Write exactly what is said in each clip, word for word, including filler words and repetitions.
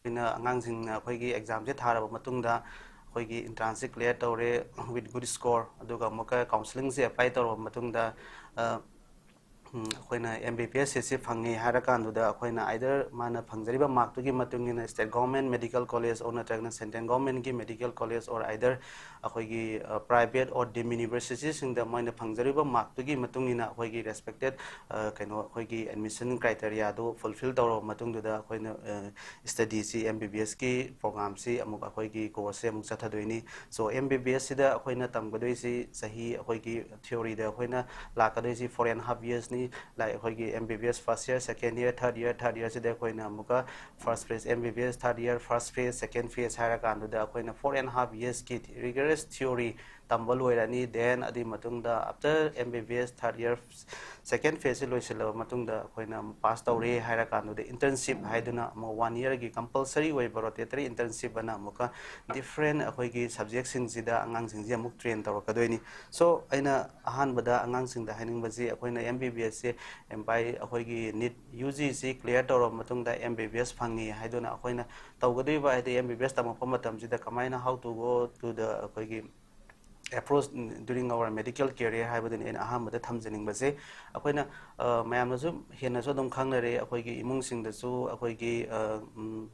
ꯑꯩꯅ ꯑꯉꯥꯡꯁꯤꯡꯅ ꯑꯩꯈꯣꯏꯒꯤ ꯑꯦꯛꯖꯥꯝꯁꯦ ꯊꯥꯔꯕ ꯃꯇꯨꯡꯗ ꯑꯩꯈꯣꯏꯒꯤ entrance ꯁꯦ clear ꯇꯧꯔꯦ with good score, ꯑꯗꯨꯒ ꯑꯃꯨꯛꯀ counselling ꯁꯦ apply ꯇꯧꯔꯕ ꯃꯇꯨꯡꯗ, ꯑ, ꯎꯝ, ꯑꯩꯈꯣꯏꯅ M B B S seat ꯁꯤ ꯐꯪꯉꯦ ꯍꯥꯏꯔꯀꯥꯟꯗꯨꯗ ꯑꯩꯈꯣꯏꯅ either ꯃꯥꯅ ꯐꯪꯖꯔꯤꯕ mark ꯇꯨꯒꯤ ꯃꯇꯨꯡ ꯏꯟꯅ state government medical college or ꯅꯠꯇ꯭ꯔꯒꯅ central government ꯒꯤ medical college or either ꯑꯩꯈꯣꯏꯒꯤ, ꯑ, private or deemed university ꯁꯤꯡꯗ ꯃꯣꯏꯅ ꯐꯪꯖꯔꯤꯕ mark ꯇꯨꯒꯤ ꯃꯇꯨꯡ ꯏꯟꯅ ꯑꯩꯈꯣꯏꯒꯤ respected, ꯑ, ꯀꯩꯅꯣ, ꯑꯩꯈꯣꯏꯒꯤ admission criteria ꯗꯨ fulfill ꯇꯧꯔꯕ ꯃꯇꯨꯡꯗꯨꯗ ꯑꯩꯈꯣꯏꯅ, ꯑ, study ꯁꯤ, M B B S ꯀꯤ program ꯁꯤ ꯑꯃꯨꯛ, ꯑꯩꯈꯣꯏꯒꯤ course ꯁꯦ ꯑꯃꯨꯛ ꯆꯠꯊꯗꯣꯏꯅꯤ꯫ So, M B B S ꯁꯤꯗ ꯑꯩꯈꯣꯏꯅ ꯇꯝꯒꯗꯣꯏꯁꯤ ꯆꯍꯤ, ꯑꯩꯈꯣꯏꯒꯤ theory ꯗ ꯑꯩꯈꯣꯏꯅ ꯂꯥꯛꯀꯗꯣꯏꯁꯤ four and half years ꯅꯤ꯫ Like, ꯑꯩꯈꯣꯏꯒꯤ M B B S first year, second year, third year, third year ꯁꯤꯗ ꯑꯩꯈꯣꯏꯅ ꯑꯃꯨꯛꯀ first phase M B B S, third year first phase, second phase ꯍꯥꯏꯔꯀꯥꯟꯗꯨꯗ ꯑꯩꯈꯣꯏꯅ four and half years ꯀꯤ rigorous theory ꯇꯝꯕ ꯂꯣꯏꯔꯅꯤ꯫ Then ꯑꯗꯨꯒꯤ ꯃꯇꯨꯡꯗ after M B B S third year, second phase ꯁꯤ ꯂꯣꯏꯁꯤꯜꯂꯕ ꯃꯇꯨꯡꯗ ꯑꯩꯈꯣꯏꯅ pass ꯇꯧꯔꯦ ꯍꯥꯏꯔꯀꯥꯟꯗꯨꯗ internship ꯍꯥꯏꯗꯨꯅ ꯑꯃꯨꯛ one year ꯒꯤ compulsory ꯑꯣꯏꯕ rotatory internship ꯑꯅ ꯑꯃꯨꯛꯀ different ꯑꯩꯈꯣꯏꯒꯤ subject ꯁꯤꯡꯁꯤꯗ ꯑꯉꯥꯡꯁꯤꯡꯁꯤ ꯑꯃꯨꯛ train ꯇꯧꯔꯛꯀꯗꯣꯏꯅꯤ꯫ So, ꯑꯩꯅ ꯑꯍꯥꯟꯕꯗ ꯑꯉꯥꯡꯁꯤꯡꯗ ꯍꯥꯏꯅꯤꯡꯕꯁꯤ, ꯑꯩꯈꯣꯏꯅ M B B S ꯁꯦ M B B S ꯑꯩꯈꯣꯏꯒꯤ NEET U G ꯁꯤ clear ꯇꯧꯔꯕ ꯃꯇꯨꯡꯗ M B B S ꯐꯪꯉꯤ ꯍꯥꯏꯗꯨꯅ ꯑꯩꯈꯣꯏꯅ ꯇꯧꯒꯗꯧꯔꯤꯕ, ꯍꯥꯏꯗꯤ M B B S ꯇꯝꯃꯛꯄ ꯃꯇꯝꯁꯤꯗ ꯀꯃꯥꯏꯅ how to go to the ꯑꯩꯈꯣꯏꯒꯤ approach during our medical career ꯍꯥꯏꯕꯗꯨꯅꯤ ꯑꯩꯅ ꯑꯍꯥꯟꯕꯗ ꯊꯝꯖꯅꯤꯡꯕꯁꯦ꯫ ꯑꯩꯈꯣꯏꯅ, ꯑ, ꯃꯌꯥꯝꯅꯁꯨ ꯍꯦꯟꯅꯁꯨ ꯑꯗꯨꯝ ꯈꯪꯅꯔꯦ, ꯑꯩꯈꯣꯏꯒꯤ ꯏꯃꯨꯡꯁꯤꯡꯗꯁꯨ ꯑꯩꯈꯣꯏꯒꯤ, ꯑ, ꯎꯝ,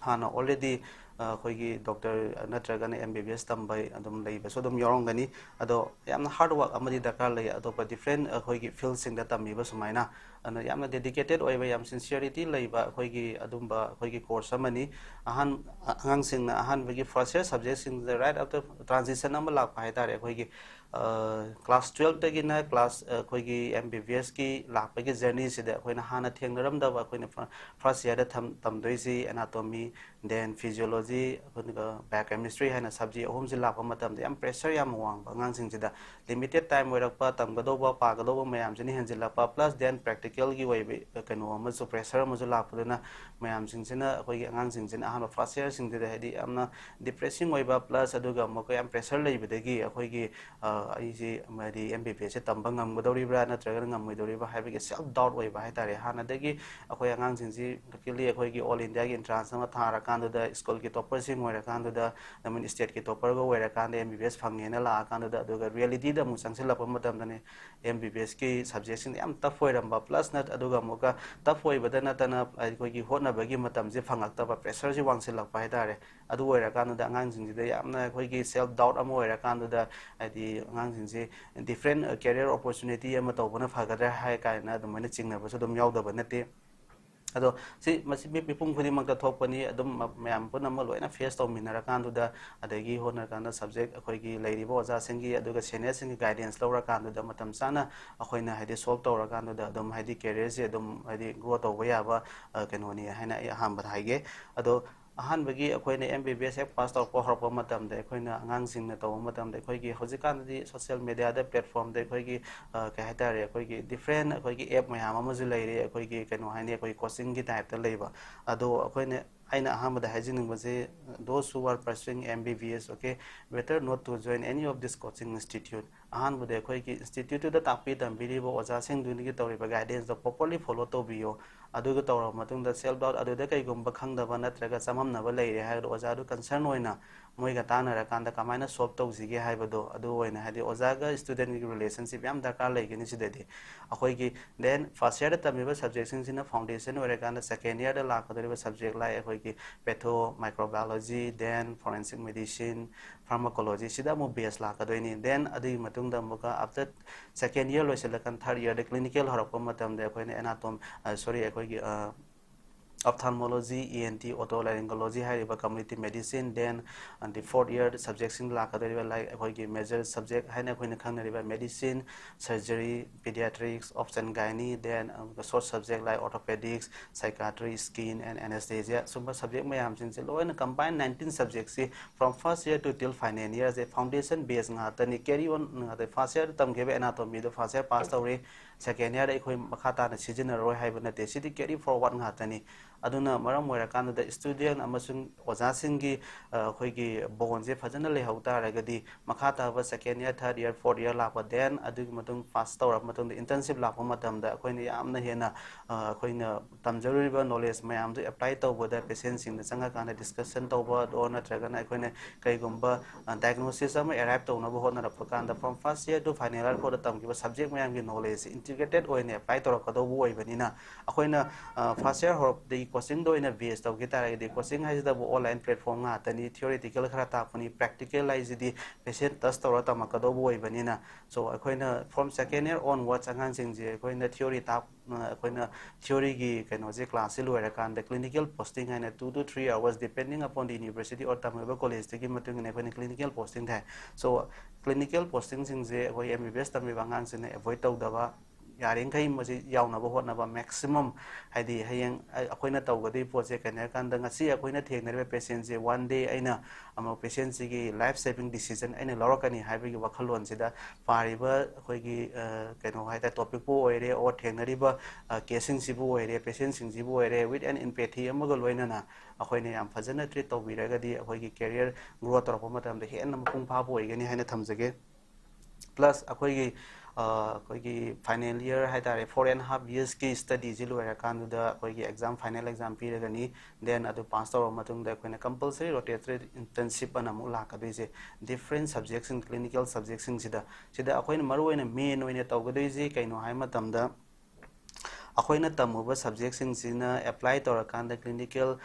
ꯍꯥꯟꯅ already, ꯑ, ꯑꯩꯈꯣꯏꯒꯤ doctor ꯅꯠꯇ꯭ꯔꯒꯅ M B B S ꯇꯝꯕ ꯑꯗꯨꯝ ꯂꯩꯕꯁꯨ ꯑꯗꯨꯝ ꯌꯥꯎꯔꯝꯒꯅꯤ꯫ ꯑꯗꯣ ꯌꯥꯝꯅ hard work ꯑꯃꯗꯤ ꯗꯔꯀꯥꯔ ꯂꯩ꯫ ꯑꯇꯣꯞꯄ different ꯑꯩꯈꯣꯏꯒꯤ field ꯁꯤꯡꯗ ꯇꯝꯃꯤꯕ ꯁꯨꯃꯥꯏꯅ꯫ ꯑꯗꯨꯅ ꯌꯥꯝꯅ dedicated ꯑꯣꯏꯕ, ꯌꯥꯝ sincerity ꯂꯩꯕ ꯑꯩꯈꯣꯏꯒꯤ ꯑꯗꯨꯝꯕ ꯑꯩꯈꯣꯏꯒꯤ course ꯑꯃꯅꯤ꯫ ꯑꯍꯥꯟ-, ꯑ-, ꯑꯉꯥꯡꯁꯤꯡꯅ ꯑꯍꯥꯟꯕꯒꯤ first year subject ꯁꯤꯡꯁꯤꯗ right after transition ꯑꯃ ꯂꯥꯛꯄ ꯍꯥꯏꯇꯥꯔꯦ꯫ ꯑꯩꯈꯣꯏꯒꯤ, ꯑ, class twelve ꯇꯒꯤꯅ class, ꯑ, ꯑꯩꯈꯣꯏꯒꯤ M B B S ꯀꯤ ꯂꯥꯛꯄꯒꯤ journey ꯁꯤꯗ ꯑꯩꯈꯣꯏꯅ ꯍꯥꯟꯅ ꯊꯦꯡꯅꯔꯝꯗꯕ, ꯑꯩꯈꯣꯏꯅ fir-, first year ꯗ ꯊꯝ-, ꯇꯝꯗꯣꯏꯁꯤ anatomy, then physiology, ꯑꯗꯨꯒ biochemistry ꯍꯥꯏꯅ subject ꯑꯍꯨꯝꯁꯤ ꯂꯥꯛꯄ ꯃꯇꯝꯗ ꯌꯥꯝ pressure ꯌꯥꯝ ꯋꯥꯡꯕ ꯑꯉꯥꯡꯁꯤꯡꯁꯤꯗ꯫ Limited time ꯑꯣꯏꯔꯛꯄ, ꯇꯝꯒꯗꯧꯕ, ꯄꯥꯒꯗꯧꯕ ꯃꯌꯥꯝꯁꯤꯅ ꯍꯦꯟꯖꯤꯜꯂꯛꯄ, plus then practical ꯒꯤ ꯑꯣꯏꯕ ꯀꯩꯅꯣ ꯑꯃꯁꯨ, pressure ꯑꯃꯁꯨ ꯂꯥꯛꯄꯗꯨꯅ ꯃꯌꯥꯝꯁꯤꯡꯁꯤꯅ, ꯑꯩꯈꯣꯏꯒꯤ ꯑꯉꯥꯡꯁꯤꯡꯁꯤꯅ ꯑꯍꯥꯟꯕ first year ꯁꯤꯡꯁꯤꯗ ꯍꯥꯏꯗꯤ ꯌꯥꯝꯅ depressing ꯑꯣꯏꯕ, plus ꯑꯗꯨꯒ ꯑꯃꯨꯛꯀ ꯌꯥꯝ pressure ꯂꯩꯕꯗꯒꯤ ꯑꯩꯈꯣꯏꯒꯤ, ꯑ, ꯑꯩꯁꯤ ꯍꯥꯏꯗꯤ ꯑꯦꯝ ꯕꯤ ꯕꯤ ꯑꯦꯁꯁꯦ ꯇꯝꯕ ꯉꯝꯒꯗꯧꯔꯤꯕ꯭ꯔꯥ ꯅꯠꯇ꯭ꯔꯒꯅ ꯉꯝꯃꯣꯏꯗꯧꯔꯤꯕ꯭ꯔꯥ ꯍꯥꯏꯕꯒꯤ ꯁꯦꯜꯐ ꯗꯥꯎꯠ ꯑꯣꯏꯕ ꯍꯥꯏꯇꯥꯔꯦ꯫ ꯍꯥꯟꯅꯗꯒꯤ ꯑꯩꯈꯣꯏ ꯑꯉꯥꯡꯁꯤꯡꯁꯤ ꯂꯛꯀꯤꯂꯤ ꯑꯩꯈꯣꯏꯒꯤ ꯑꯣꯜ ꯏꯟꯗꯤꯌꯥꯒꯤ ꯑꯦꯟꯇ꯭ꯔꯥꯟꯁ ꯑꯃ ꯊꯥꯔꯀꯥꯟꯗꯨꯗ ꯁ꯭ꯀꯨꯜꯒꯤ ꯇꯣꯞꯄꯔꯁꯤꯡ ꯑꯣꯏꯔꯀꯥꯟꯗꯨꯗ ꯅꯃꯨꯟ ꯁ꯭ꯇꯦꯠꯀꯤ ꯇꯣꯞꯄꯔꯒ ꯑꯣꯏꯔꯀꯥꯟꯗ ꯑꯦꯝ ꯕꯤ ꯕꯤ ꯑꯦꯁ ꯐꯪꯉꯦꯅ ꯂꯥꯛꯑꯀꯥꯟꯗꯨꯗ, ꯑꯗꯨꯒ ꯔꯤꯌꯦꯂꯤꯇꯤꯗ ꯑꯃꯨꯛ ꯆꯪꯁꯤꯜꯂꯛꯄ ꯃꯇꯝꯗꯅꯦ ꯑꯦꯝ ꯕꯤ ꯕꯤ ꯑꯦꯁꯀꯤ ꯁꯕꯖꯦꯛꯁꯤꯡ ꯌꯥꯝ ꯇꯐ ꯑꯣꯏꯔꯝꯕ, ꯄ꯭ꯂꯁ ꯅꯠ ꯑꯗꯨꯒ ꯑꯃꯨꯛꯀ ꯇꯐ ꯑꯣꯏꯕꯗ ꯅꯠꯇꯅ ꯑꯩꯈꯣꯏꯒꯤ ꯍꯣꯠꯅꯕꯒꯤ ꯃꯇꯝꯁꯦ ꯐꯪꯉꯛꯇꯕ, ꯄ꯭ꯔꯦꯁꯔꯁꯤ ꯋꯥꯡꯁꯤꯜꯂꯛꯄ ꯍꯥꯏꯇꯥꯔꯦ꯫ ꯑꯗꯨ ꯑꯣꯏꯔꯀꯥꯟꯗꯨꯗ ꯑꯉꯥꯡꯁꯤꯡꯁꯤꯗ ꯌꯥꯝꯅ ꯑꯩꯈꯣꯏꯒꯤ ꯁꯦꯜꯐ ꯗꯥꯎꯠ ꯑꯃ ꯑꯣꯏꯔꯀꯥꯟꯗꯨꯗ, ꯍꯥꯏꯗꯤ ꯑꯉꯥꯡꯁꯤꯡꯁꯦ ꯗꯤꯐ꯭ꯔꯦꯟ ꯀꯦꯔꯤꯌꯔ ꯑꯣꯄꯣꯔꯆꯨꯅꯤꯇꯤ ꯑꯃ ꯇꯧꯕꯅ ꯐꯒꯗ꯭ꯔꯥ ꯍꯥꯏ ꯀꯥꯏꯅ ꯑꯗꯨꯃꯥꯏꯅ ꯆꯤꯡꯅꯕꯁꯨ ꯑꯗꯨꯝ ꯌꯥꯎꯗꯕ ꯅꯠꯇꯦ꯫ ꯑꯗꯣ ꯁꯤ ꯃꯁꯤ ꯃꯤ-, ꯃꯤꯄꯨꯝ ꯈꯨꯗꯤꯡꯃꯛꯇ ꯊꯣꯛꯄꯅꯤ꯫ ꯑꯗꯨꯝ ꯃ-, ꯃꯌꯥꯝ ꯄꯨꯝꯅꯃꯛ ꯂꯣꯏꯅ ꯐꯦꯁ ꯇꯧꯃꯤꯟꯅꯔꯀꯥꯟꯗꯨꯗ, ꯑꯗꯒꯤ ꯍꯣꯠꯅꯔꯀꯥꯟꯗ ꯁꯕꯖꯦꯛ ꯑꯩꯈꯣꯏꯒꯤ ꯂꯩꯔꯤꯕ ꯑꯣꯖꯥꯁꯤꯡꯒꯤ ꯑꯗꯨꯒ ꯁꯦꯅꯤꯌꯔꯁꯤꯡꯒꯤ ꯒꯥꯏꯗꯦꯟꯁ ꯂꯧꯔꯀꯥꯟꯗꯨꯗ ꯃꯇꯝ ꯆꯥꯅ ꯑꯩꯈꯣꯏꯅ ꯍꯥꯏꯗꯤ ꯁꯣꯜꯕ ꯇꯧꯔꯀꯥꯟꯗꯨꯗ ꯑꯗꯨꯝ ꯍꯥꯏꯗꯤ ꯀꯦꯔꯤꯌꯔꯁꯦ ꯑꯗꯨꯝ ꯍꯥꯏꯗꯤ ꯒ꯭ꯔꯣ ꯇꯧꯕ ꯌꯥꯕ, ꯑ, ꯀꯩꯅꯣꯅꯤ ꯍꯥꯏꯅ ꯑꯩ ꯑꯍꯥꯟꯕꯗ ꯍꯥꯏꯒꯦ꯫ ꯑꯗꯣ ꯑꯍꯥꯟꯕꯒꯤ ꯑꯩꯈꯣꯏꯅ ꯑꯦꯝ ꯕꯤ ꯕꯤ ꯑꯦꯁ ꯍꯦꯛ ꯄꯥꯁ ꯇꯧꯔꯛꯄ ꯍꯧꯔꯛꯄ ꯃꯇꯝꯗ ꯑꯩꯈꯣꯏꯅ ꯑꯉꯥꯡꯁꯤꯡꯅ ꯇꯧꯕ ꯃꯇꯝꯗ ꯑꯩꯈꯣꯏꯒꯤ ꯍꯧꯖꯤꯛꯀꯥꯟꯗꯗꯤ ꯁꯣꯁꯤꯌꯦꯜ ꯃꯦꯗꯤꯌꯥꯗ ꯄ꯭ꯂꯦꯠꯐꯣꯔꯝꯗ ꯑꯩꯈꯣꯏꯒꯤ, ꯑ, ꯀꯩ ꯍꯥꯏꯇꯥꯔꯦ, ꯑꯩꯈꯣꯏꯒꯤ ꯗꯤꯐ꯭ꯔꯦꯟ ꯑꯩꯈꯣꯏꯒꯤ ꯑꯦꯞ ꯃꯌꯥꯝ ꯑꯃꯁꯨ ꯂꯩꯔꯦ, ꯑꯩꯈꯣꯏꯒꯤ ꯀꯩꯅꯣ ꯍꯥꯏꯅꯤ, ꯑꯩꯈꯣꯏ ꯀꯣꯆꯤꯡꯒꯤ ꯇꯥꯏꯞꯇ ꯂꯩꯕ꯫ ꯑꯗꯣ ꯑꯩꯈꯣꯏꯅ, ꯑꯩꯅ ꯑꯍꯥꯟꯕꯗ ꯍꯥꯏꯖꯅꯤꯡꯕꯁꯦ, those who are pursuing M B B S, okay, better not to join any of this coaching institute. ꯑꯍꯥꯟꯕꯗ ꯑꯩꯈꯣꯏꯒꯤ ꯏꯟꯁꯇꯤꯇ꯭ꯌꯨꯠꯇꯨꯗ ꯇꯥꯛꯄꯤ ꯇꯝꯕꯤꯔꯤꯕ ꯑꯣꯖꯥꯁꯤꯡꯗꯨꯅꯒꯤ ꯇꯧꯔꯤꯕ ꯒꯥꯏꯗꯦꯟꯁꯇꯣ ꯄ꯭ꯔꯣꯄꯔꯂꯤ ꯐꯣꯂꯣ ꯇꯧꯕꯤꯌꯣ꯫ ꯑꯗꯨꯒ ꯇꯧꯔꯕ ꯃꯇꯨꯡꯗ ꯁꯦꯜꯐ ꯗꯥꯎꯠ ꯑꯗꯨꯗ ꯀꯩꯒꯨꯝꯕ ꯈꯪꯗꯕ ꯅꯠꯇ꯭ꯔꯒ ꯆꯃꯝꯅꯕ ꯂꯩꯔꯦ ꯍꯥꯏꯔꯒꯗꯤ ꯑꯣꯖꯥꯗꯨ ꯀꯟꯁꯔꯟ ꯑꯣꯏꯅ ꯃꯣꯏꯒ ꯇꯥꯟꯅꯔꯀꯥꯟꯗ ꯀꯃꯥꯏꯅ ꯁꯣꯜꯕ ꯇꯧꯁꯤꯒꯦ ꯍꯥꯏꯕꯗꯣ, ꯑꯗꯨ ꯑꯣꯏꯅ ꯍꯥꯏꯗꯤ ꯑꯣꯖꯥꯒ ꯁ꯭ꯇꯨꯗꯦꯟꯒꯤ ꯔꯤꯂꯦꯁꯟꯁꯤꯞ ꯌꯥꯝ ꯗꯔꯀꯥꯔ ꯂꯩꯒꯅꯤ ꯁꯤꯗꯗꯤ꯫ ꯑꯩꯈꯣꯏꯒꯤ then first yearꯗ ꯇꯝꯃꯤꯕ ꯁꯕꯖꯦꯛꯁꯤꯡꯁꯤꯅ ꯐꯥꯎꯟꯗꯦꯁꯟ ꯑꯣꯏꯔꯀꯥꯟꯗ second yearꯗ ꯂꯥꯛꯀꯗꯧꯔꯤꯕ ꯁꯕꯖꯦꯛ ꯂꯥꯏꯛ ꯑꯩꯈꯣꯏꯒꯤ patho, microbiology, then forensic medicine, pharmacology, ꯁꯤꯗ ꯑꯃꯨꯛ ꯕꯦꯁ ꯂꯥꯛꯀꯗꯣꯏꯅꯤ꯫ Then ꯑꯗꯨꯒꯤ ꯃꯇꯨꯡꯗ ꯑꯃꯨꯛꯀ after second year ꯂꯣꯏꯁꯤꯜꯂꯀꯥꯟ third yearꯗ clinical ꯍꯧꯔꯛꯄ ꯃꯇꯝꯗ ꯑꯩꯈꯣꯏꯅ anatomy, ꯑ, sorry, ꯑꯩꯈꯣꯏꯒꯤ, ꯑ, ophthalmology, E N T, otolaryngology ꯍꯥꯏꯔꯤꯕ community medicine, then ꯑꯗꯤ fourth year subjectꯁꯤꯡ ꯂꯥꯛꯀꯗꯧꯔꯤꯕ ꯂꯥꯏꯛ ꯑꯩꯈꯣꯏꯒꯤ major subject ꯍꯥꯏꯅ ꯑꯩꯈꯣꯏꯅ ꯈꯪꯅꯔꯤꯕ medicine, surgery, pediatrics, obs and gynae, then ꯑꯃꯨꯛꯀ short subject like orthopedics, psychiatry, skin and anesthesia, ꯁꯨꯝꯕ subject ꯃꯌꯥꯝꯁꯤꯡꯁꯦ ꯂꯣꯏꯅ combine nineteen subjectꯁꯤ from first year to till final yearꯁꯦ foundation base ꯉꯥꯛꯇꯅꯤ, carry on ꯉꯥꯛꯇꯅꯤ꯫ First yearꯗ ꯇꯝꯈꯤꯕ anatomyꯗꯣ first year pass ꯇꯧꯔꯦ, second yearꯗ ꯑꯩꯈꯣꯏ ꯃꯈꯥ ꯇꯥꯅ ꯁꯤꯖꯤꯟꯅꯔꯣꯏ ꯍꯥꯏꯕ ꯅꯠꯇꯦ, ꯁꯤꯗꯤ carry forward ꯉꯥꯛꯇꯅꯤ꯫ ꯑꯗꯨꯅ ꯃꯔꯝ ꯑꯣꯏꯔꯀꯥꯟꯗꯨꯗ student ꯑꯃꯁꯨꯡ ꯑꯣꯖꯥꯁꯤꯡꯒꯤ ꯑꯩꯈꯣꯏꯒꯤ bondꯁꯦ ꯐꯖꯅ ꯂꯩꯍꯧ ꯇꯥꯔꯒꯗꯤ, ꯃꯈꯥ ꯇꯥꯕ second year, third year, fourth year ꯂꯥꯛꯄ, then ꯑꯗꯨꯒꯤ ꯃꯇꯨꯡ pass ꯇꯧꯔꯕ ꯃꯇꯨꯡꯗ internship ꯂꯥꯛꯄ ꯃꯇꯝꯗ ꯑꯩꯈꯣꯏꯅ ꯌꯥꯝꯅ ꯍꯦꯟꯅ ꯑꯩꯈꯣꯏꯅ ꯇꯝꯖꯔꯨꯔꯤꯕ knowledge ꯃꯌꯥꯝꯗꯨ apply ꯇꯧꯕꯗ patientꯁꯤꯡꯗ ꯆꯪꯉꯀꯥꯟꯗ discussion ꯇꯧꯕ, ꯑꯣꯔ ꯅꯠꯇ꯭ꯔꯒꯅ ꯑꯩꯈꯣꯏꯅ ꯀꯩꯒꯨꯝꯕ diagnosis ꯑꯃ arrive ꯇꯧꯅꯕ ꯍꯣꯠꯅꯔꯛꯄ ꯀꯥꯟꯗ, from first year to final year ꯐꯥꯎꯗ ꯇꯝꯈꯤꯕ subject ꯃꯌꯥꯝꯒꯤ knowledgeꯁꯦ integrated ꯑꯣꯏꯅ apply ꯇꯧꯔꯛꯀꯗꯧꯕ ꯑꯣꯏꯕꯅꯤꯅ, ꯑꯩꯈꯣꯏꯅ first year ꯍꯧꯔꯛꯄꯗꯒꯤ coachingꯗ ꯑꯣꯏꯅ base ꯇꯧꯒꯦ ꯇꯥꯔꯒꯗꯤ, coaching ꯍꯥꯏꯁꯤꯗꯕꯨ online platform ꯉꯥꯛꯇꯅꯤ, theoretical ꯈꯔ ꯇꯥꯛꯄꯅꯤ, practical ꯍꯥꯏꯁꯤꯗꯤ patient touch ꯇꯧꯔ ꯇꯝꯃꯛꯀꯗꯧꯕ ꯑꯣꯏꯕꯅꯤꯅ, so ꯑꯩꯈꯣꯏꯅ from second year onwards ꯑꯉꯥꯡꯁꯤꯡꯁꯦ ꯑꯩꯈꯣꯏꯅ theory ꯇꯥꯛ ꯑꯩꯈꯣꯏꯅ theoryꯒꯤ ꯀꯩꯅꯣꯁꯦ, classꯁꯦ ꯂꯣꯏꯔꯀꯥꯟꯗ clinical posting ꯍꯥꯏꯅ two to three hours, depending upon the university or ꯇꯝꯃꯤꯕ collegeꯇꯨꯒꯤ ꯃꯇꯨꯡ ꯏꯟꯅ ꯑꯩꯈꯣꯏꯅ clinical posting ꯊꯥꯏ꯫ So clinical postingꯁꯤꯡꯁꯦ ꯑꯩꯈꯣꯏ M B B S ꯇꯝꯃꯤꯕ ꯑꯉꯥꯡꯁꯤꯡꯅ avoid ꯇꯧꯗꯕ, ꯌꯥꯔꯤꯈꯩ ꯃꯁꯤ ꯌꯥꯎꯅꯕ ꯍꯣꯠꯅꯕ, maximum, ꯍꯥꯏꯗꯤ ꯍꯌꯦꯡ ꯑꯩꯈꯣꯏꯅ ꯇꯧꯒꯗꯣꯏ ꯄꯣꯠꯁꯦ ꯀꯩꯅꯣ ꯍꯥꯏꯔꯀꯥꯟꯗ, ꯉꯁꯤ ꯑꯩꯈꯣꯏꯅ ꯊꯦꯡꯅꯔꯤꯕ patientꯁꯦ one day ꯑꯩꯅ ꯑꯃꯨꯛ patientꯁꯤꯒꯤ life saving decision ꯑꯩꯅ ꯂꯧꯔꯛꯀꯅꯤ ꯍꯥꯏꯕꯒꯤ ꯋꯥꯈꯜꯂꯣꯟꯁꯤꯗ ꯄꯥꯔꯤꯕ ꯑꯩꯈꯣꯏꯒꯤ ꯀꯩꯅꯣ ꯍꯥꯏꯇꯥꯔꯦ, topicꯄꯨ ꯑꯣꯏꯔꯦ, or ꯊꯦꯡꯅꯔꯤꯕ caseꯁꯤꯡꯁꯤꯕꯨ ꯑꯣꯏꯔꯦ, patientꯁꯤꯡꯁꯤꯕꯨ ꯑꯣꯏꯔꯦ, with an empathy ꯑꯃꯒ ꯂꯣꯏꯅꯅ ꯑꯩꯈꯣꯏꯅ ꯌꯥꯝ ꯐꯖꯅ treat ꯇꯧꯕꯤꯔꯒꯗꯤ ꯑꯩꯈꯣꯏꯒꯤ career grow ꯇꯧꯔꯛꯄ ꯃꯇꯝꯗ ꯍꯦꯟꯅ ꯃꯄꯨꯡ ꯐꯥꯕ ꯑꯣꯏꯒꯅꯤ ꯍꯥꯏꯅ ꯊꯝꯖꯒꯦ꯫ Plus ꯑꯩꯈꯣꯏꯒꯤ ꯑꯩꯈꯣꯏꯒꯤ final year ꯍꯥꯏꯇꯥꯔꯦ, four and half yearsꯀꯤ studyꯁꯤ ꯂꯣꯏꯔꯀꯥꯟꯗꯨꯗ ꯑꯩꯈꯣꯏꯒꯤ exam, final exam ꯄꯤꯔꯒꯅꯤ꯫ Then ꯑꯗꯨ pass ꯇꯧꯔꯕ ꯃꯇꯨꯡꯗ ꯑꯩꯈꯣꯏꯅ compulsory rotatory internship ꯑꯅ ꯑꯃꯨꯛ ꯂꯥꯛꯀꯗꯣꯏꯁꯦ, different subjectꯁꯤꯡ, clinical subjectꯁꯤꯡꯁꯤꯗ꯫ ꯁꯤꯗ ꯑꯩꯈꯣꯏꯅ ꯃꯔꯨ ꯑꯣꯏꯅ main ꯑꯣꯏꯅ ꯇꯧꯒꯗꯣꯏꯁꯤ ꯀꯩꯅꯣ ꯍꯥꯏꯕ ꯃꯇꯝꯗ, ꯑꯩꯈꯣꯏꯅ ꯇꯝꯃꯨꯕ subjectꯁꯤꯡꯁꯤꯅ apply ꯇꯧꯔꯀꯥꯟꯗ clinical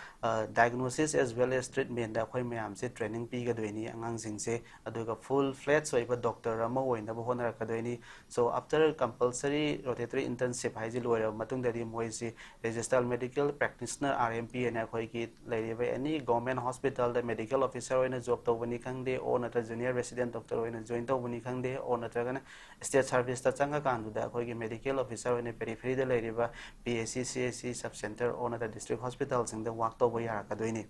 diagnosis as well as treatmentꯇ ꯑꯩꯈꯣꯏ ꯃꯌꯥꯝꯁꯦ training ꯄꯤꯒꯗꯣꯏꯅꯤ ꯑꯉꯥꯡꯁꯤꯡꯁꯦ, ꯑꯗꯨꯒ full fledged ꯑꯣꯏꯕ doctor ꯑꯃ ꯑꯣꯏꯅꯕ ꯍꯣꯠꯅꯔꯛꯀꯗꯣꯏꯅꯤ꯫ So after compulsory rotatory internship ꯍꯥꯏꯁꯤ ꯂꯣꯏꯔꯕ ꯃꯇꯨꯡꯗꯗꯤ ꯃꯣꯏꯁꯤ registered medical practitioner, R M P ꯍꯥꯏꯅ ꯑꯩꯈꯣꯏꯒꯤ ꯂꯩꯔꯤꯕ any government hospitalꯗ medical officer ꯑꯣꯏꯅ job ꯇꯧꯕꯅꯤ ꯈꯪꯗꯦ, or ꯅꯠꯇ꯭ꯔ junior resident doctor ꯑꯣꯏꯅ join ꯇꯧꯕꯅꯤ ꯈꯪꯗꯦ, or ꯅꯠꯇ꯭ꯔꯒꯅ state serviceꯇ ꯆꯪꯉꯀꯥꯟꯗꯨꯗ ꯑꯩꯈꯣꯏꯒꯤ medical officer ꯑꯣꯏꯅ peripheryꯗ ꯂꯩꯔꯤꯕ P H C, C H C, sub center, or ꯅꯠꯇ꯭ꯔ district hospitalꯁꯤꯡꯗ work ꯇꯧꯕ ꯌꯥꯔꯛꯀꯗꯣꯏꯅꯤ꯫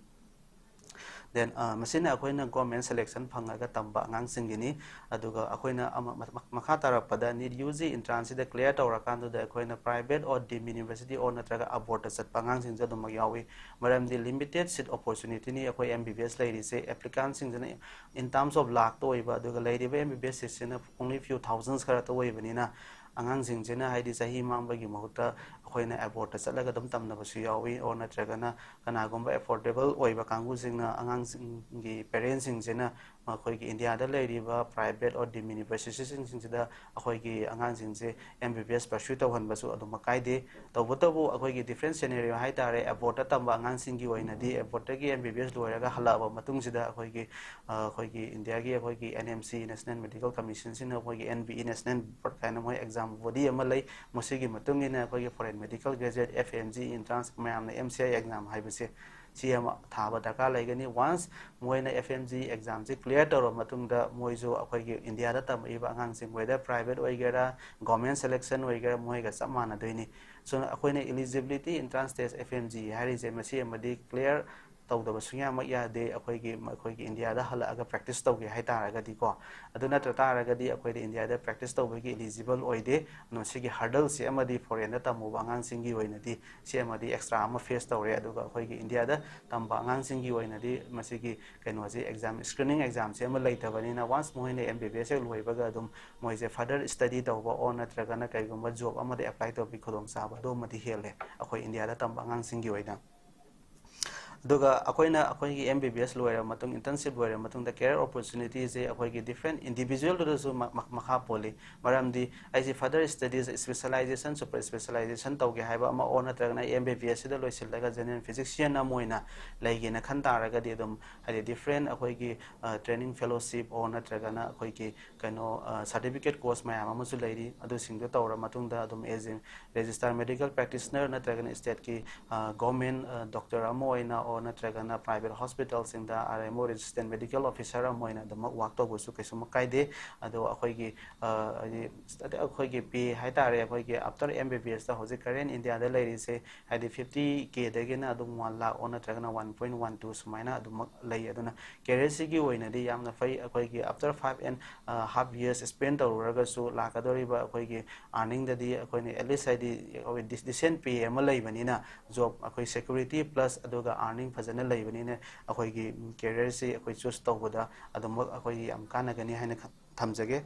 Then ꯃꯁꯤꯅ ꯑꯩꯈꯣꯏꯅ government selection ꯐꯪꯉꯒ ꯇꯝꯕ ꯑꯉꯥꯡꯁꯤꯡꯒꯤꯅꯤ꯫ ꯑꯗꯨꯒ ꯑꯩꯈꯣꯏꯅ ꯑꯃ ꯃꯈꯥ ꯇꯥꯔꯛꯄꯗ NEET UG entrance ꯁꯤꯗ clear ꯇꯧꯔꯀꯥꯟꯗꯨꯗ ꯑꯩꯈꯣꯏꯅ private or deemed university or ꯅꯠꯇ꯭ꯔꯒ abroad ꯇ ꯆꯠꯄ ꯑꯉꯥꯡꯁꯤꯡꯁꯨ ꯑꯗꯨꯃꯛ ꯌꯥꯎꯏ꯫ ꯃꯔꯝꯗꯤ limited seat opportunity ꯅꯤ ꯑꯩꯈꯣꯏ MBBS ꯂꯩꯔꯤꯁꯦ꯫ Applicant ꯁꯤꯡꯁꯤꯅ in terms of ꯂꯥꯛꯇ ꯑꯣꯏꯕ, ꯑꯗꯨꯒ ꯂꯩꯔꯤꯕ MBBS seat ꯁꯤꯅ only few thousands ꯈꯔꯇ ꯑꯣꯏꯕꯅꯤꯅ, ꯑꯉꯥꯡꯁꯤꯡꯁꯤꯅ ꯍꯥꯏꯗꯤ ꯆꯍꯤ ꯃꯥꯡꯕꯒꯤ ꯃꯍꯨꯠꯇ ꯑꯩꯈꯣꯏꯅ abroad ꯇ ꯆꯠꯂꯒ ꯑꯗꯨꯝ ꯇꯝꯅꯕꯁꯨ ꯌꯥꯎꯏ꯫ Or ꯅꯠꯇ꯭ꯔꯒꯅ ꯀꯅꯥꯒꯨꯝꯕ affordable ꯑꯣꯏꯕ ꯀꯥꯡꯕꯨꯁꯤꯡꯅ, ꯑꯉꯥꯡꯁꯤꯡꯒꯤ parent ꯁꯤꯡꯁꯤꯅ ꯃꯈꯣꯏꯒꯤ India ꯗ ꯂꯩꯔꯤꯕ private or deemed university ꯁꯤꯡꯁꯤꯗ ꯑꯩꯈꯣꯏꯒꯤ ꯑꯉꯥꯡꯁꯤꯡꯁꯦ MBBS pursue ꯇꯧꯍꯟꯕꯁꯨ ꯑꯗꯨꯃꯛ ꯀꯥꯏꯗꯦ꯫ ꯇꯧꯕꯇꯕꯨ ꯑꯩꯈꯣꯏꯒꯤ different scenario ꯍꯥꯏ ꯇꯥꯔꯦ, abroad ꯇ ꯇꯝꯕ ꯑꯉꯥꯡꯁꯤꯡꯒꯤ ꯑꯣꯏꯅꯗꯤ, abroad ꯇꯒꯤ MBBS ꯂꯣꯏꯔꯒ ꯍꯜꯂꯛꯑꯕ ꯃꯇꯨꯡꯁꯤꯗ ꯑꯩꯈꯣꯏꯒꯤ ꯑꯩꯈꯣꯏꯒꯤ India ꯒꯤ ꯑꯩꯈꯣꯏꯒꯤ NMC, National Medical Commission ꯁꯤꯅ ꯑꯩꯈꯣꯏꯒꯤ NBE, National Board ꯀꯥꯏꯅ ꯃꯣꯏ exam body ꯑꯃ ꯂꯩ꯫ ꯃꯁꯤꯒꯤ ꯃꯇꯨꯡ ꯏꯟꯅ ꯑꯩꯈꯣꯏꯒꯤ foreign medical graduate, FMG entrance, ꯃꯌꯥꯝꯅ MCI exam ꯍꯥꯏꯕꯁꯦ ꯁꯤ ꯑꯃ ꯊꯥꯕ ꯗꯔꯀꯥꯔ ꯂꯩꯒꯅꯤ꯫ Once ꯃꯣꯏꯅ FMG exam ꯁꯤ clear ꯇꯧꯔꯕ ꯃꯇꯨꯡꯗ, ꯃꯣꯏꯁꯨ ꯑꯩꯈꯣꯏꯒꯤ India ꯗ ꯇꯝꯃꯛꯏꯕ ꯑꯉꯥꯡꯁꯤꯡ, whether private ꯑꯣꯏꯒꯦꯔꯥ, government selection ꯑꯣꯏꯒꯦꯔꯥ, ꯃꯣꯏꯒ ꯆꯞ ꯃꯥꯟꯅꯗꯣꯏꯅꯤ꯫ So ꯑꯩꯈꯣꯏꯅ eligibility entrance test, FMG ꯍꯥꯏꯔꯤꯁꯦ, ꯃꯁꯤ ꯑꯃꯗꯤ clear ꯇꯧꯗꯕ ꯁꯨꯡꯌꯥꯃꯛ ꯌꯥꯗꯦ꯫ ꯑꯩꯈꯣꯏꯒꯤ ꯑꯩꯈꯣꯏꯒꯤ India ꯗ ꯍꯜꯂꯛꯑꯒ practice ꯇꯧꯒꯦ ꯍꯥꯏ ꯇꯥꯔꯒꯗꯤꯀꯣ꯫ ꯑꯗꯨ ꯅꯠꯇ ꯇꯥꯔꯒꯗꯤ ꯑꯩꯈꯣꯏꯗꯤ India ꯗ practice ꯇꯧꯕꯒꯤ eligible ꯑꯣꯏꯗꯦ꯫ ꯑꯗꯨꯅ ꯁꯤꯒꯤ hurdle ꯁꯤ ꯑꯃꯗꯤ foreign ꯗ ꯇꯝꯃꯨꯕ ꯑꯉꯥꯡꯁꯤꯡꯒꯤ ꯑꯣꯏꯅꯗꯤ ꯁꯤ ꯑꯃꯗꯤ extra ꯑꯃ face ꯇꯧꯔꯦ꯫ ꯑꯗꯨꯒ ꯑꯩꯈꯣꯏꯒꯤ India ꯗ ꯇꯝꯕ ꯑꯉꯥꯡꯁꯤꯡꯒꯤ ꯑꯣꯏꯅꯗꯤ ꯃꯁꯤꯒꯤ ꯀꯩꯅꯣꯁꯦ, exam, screening exam ꯁꯦ ꯑꯃ ꯂꯩꯇꯕꯅꯤꯅ, once ꯃꯣꯏꯅ MBBS ꯍꯦꯛ ꯂꯣꯏꯕꯒ ꯑꯗꯨꯝ ꯃꯣꯏꯁꯦ further study ꯇꯧꯕ or ꯅꯠꯇ꯭ꯔꯒꯅ ꯀꯩꯒꯨꯝꯕ job ꯑꯃꯗ apply ꯇꯧꯕꯒꯤ ꯈꯨꯗꯣꯡꯆꯥꯕ ꯑꯗꯨꯃꯗꯤ ꯍꯦꯜꯂꯦ ꯑꯩꯈꯣꯏ India ꯗ ꯇꯝꯕ ꯑꯉꯥꯡꯁꯤꯡꯒꯤ ꯑꯣꯏꯅ꯫ ꯑꯗꯨꯒ ꯑꯩꯈꯣꯏꯅ ꯑꯩꯈꯣꯏꯒꯤ MBBS ꯂꯣꯏꯔꯕ ꯃꯇꯨꯡ, internship ꯂꯣꯏꯔꯕ ꯃꯇꯨꯡꯗ career opportunity ꯁꯦ ꯑꯩꯈꯣꯏꯒꯤ different individual ꯗꯨꯗꯁꯨ ꯃ-, ꯃ-, ꯃꯈꯥ ꯄꯣꯜꯂꯤ꯫ ꯃꯔꯝꯗꯤ ꯑꯩꯁꯦ further studies, specialization, super specialization ꯇꯧꯒꯦ ꯍꯥꯏꯕ ꯑꯃ, or ꯅꯠꯇ꯭ꯔꯒꯅ ꯑꯩ MBBS ꯁꯤꯗ ꯂꯣꯏꯁꯤꯜꯂꯒ general physician ꯑꯃ ꯑꯣꯏꯅ ꯂꯩꯒꯦꯅ ꯈꯟ ꯇꯥꯔꯒꯗꯤ, ꯑꯗꯨꯝ ꯍꯥꯏꯗꯤ different ꯑꯩꯈꯣꯏꯒꯤ training fellowship or ꯅꯠꯇ꯭ꯔꯒꯅ ꯑꯩꯈꯣꯏꯒꯤ ꯀꯩꯅꯣ, certificate course ꯃꯌꯥꯝ ꯑꯃꯁꯨ ꯂꯩꯔꯤ꯫ ꯑꯗꯨꯁꯤꯡꯗꯨ ꯇꯧꯔ ꯃꯇꯨꯡꯗ ꯑꯗꯨꯝ as a registered medical practitioner ꯅꯠꯇ꯭ꯔꯒꯅ state ꯀꯤ government doctor ꯑꯃ ꯑꯣꯏꯅ ꯅꯠꯇ꯭ꯔꯒꯅ private hospitalꯁꯤꯡꯗ R M O resident medical officer ꯑꯃ ꯑꯣꯏꯅ ꯑꯗꯨꯃꯛ work ꯇꯧꯕꯁꯨ ꯀꯩꯁꯨꯃꯛ ꯀꯥꯏꯗꯦ꯫ ꯑꯗꯣ ꯑꯩꯈꯣꯏꯒꯤ ꯑ, ꯍꯥꯏꯗꯤ ꯑꯩꯈꯣꯏꯒꯤ pay ꯍꯥꯏꯇꯥꯔꯦ, ꯑꯩꯈꯣꯏꯒꯤ after M B B S ꯇ ꯍꯧꯖꯤꯛ current India ꯗ ꯂꯩꯔꯤꯁꯦ ꯍꯥꯏꯗꯤ fifty K ꯗꯒꯤꯅ ꯑꯗꯨꯝ one lakh ꯑꯣ ꯅꯠꯇ꯭ꯔꯒꯅ one point one two ꯁꯨꯃꯥꯏꯅ ꯑꯗꯨꯃꯛ ꯂꯩ꯫ ꯑꯗꯨꯅ career ꯁꯤꯒꯤ ꯑꯣꯏꯅꯗꯤ ꯌꯥꯝꯅ ꯐꯩ꯫ ꯑꯩꯈꯣꯏꯒꯤ after five and half years spend ꯇꯧꯔꯨꯔꯒꯁꯨ ꯂꯥꯛꯀꯗꯧꯔꯤꯕ ꯑꯩꯈꯣꯏꯒꯤ earning ꯗꯗꯤ ꯑꯩꯈꯣꯏꯅ at least ꯍꯥꯏꯗꯤ ꯑꯩꯈꯣꯏ dis-, decent pay ꯑꯃ ꯂꯩꯕꯅꯤꯅ job ꯑꯩꯈꯣꯏ security plus ꯑꯗꯨꯒ earning ꯐꯖꯅ ꯂꯩꯕꯅꯤꯅ ꯑꯩꯈꯣꯏꯒꯤ career ꯁꯤ ꯑꯩꯈꯣꯏ choose ꯇꯧꯕꯗ ꯑꯗꯨꯃꯛ ꯑꯩꯈꯣꯏꯒꯤ ꯌꯥꯝ ꯀꯥꯟꯅꯒꯅꯤ ꯍꯥꯏꯅ ꯈ-, ꯊꯝꯖꯒꯦ꯫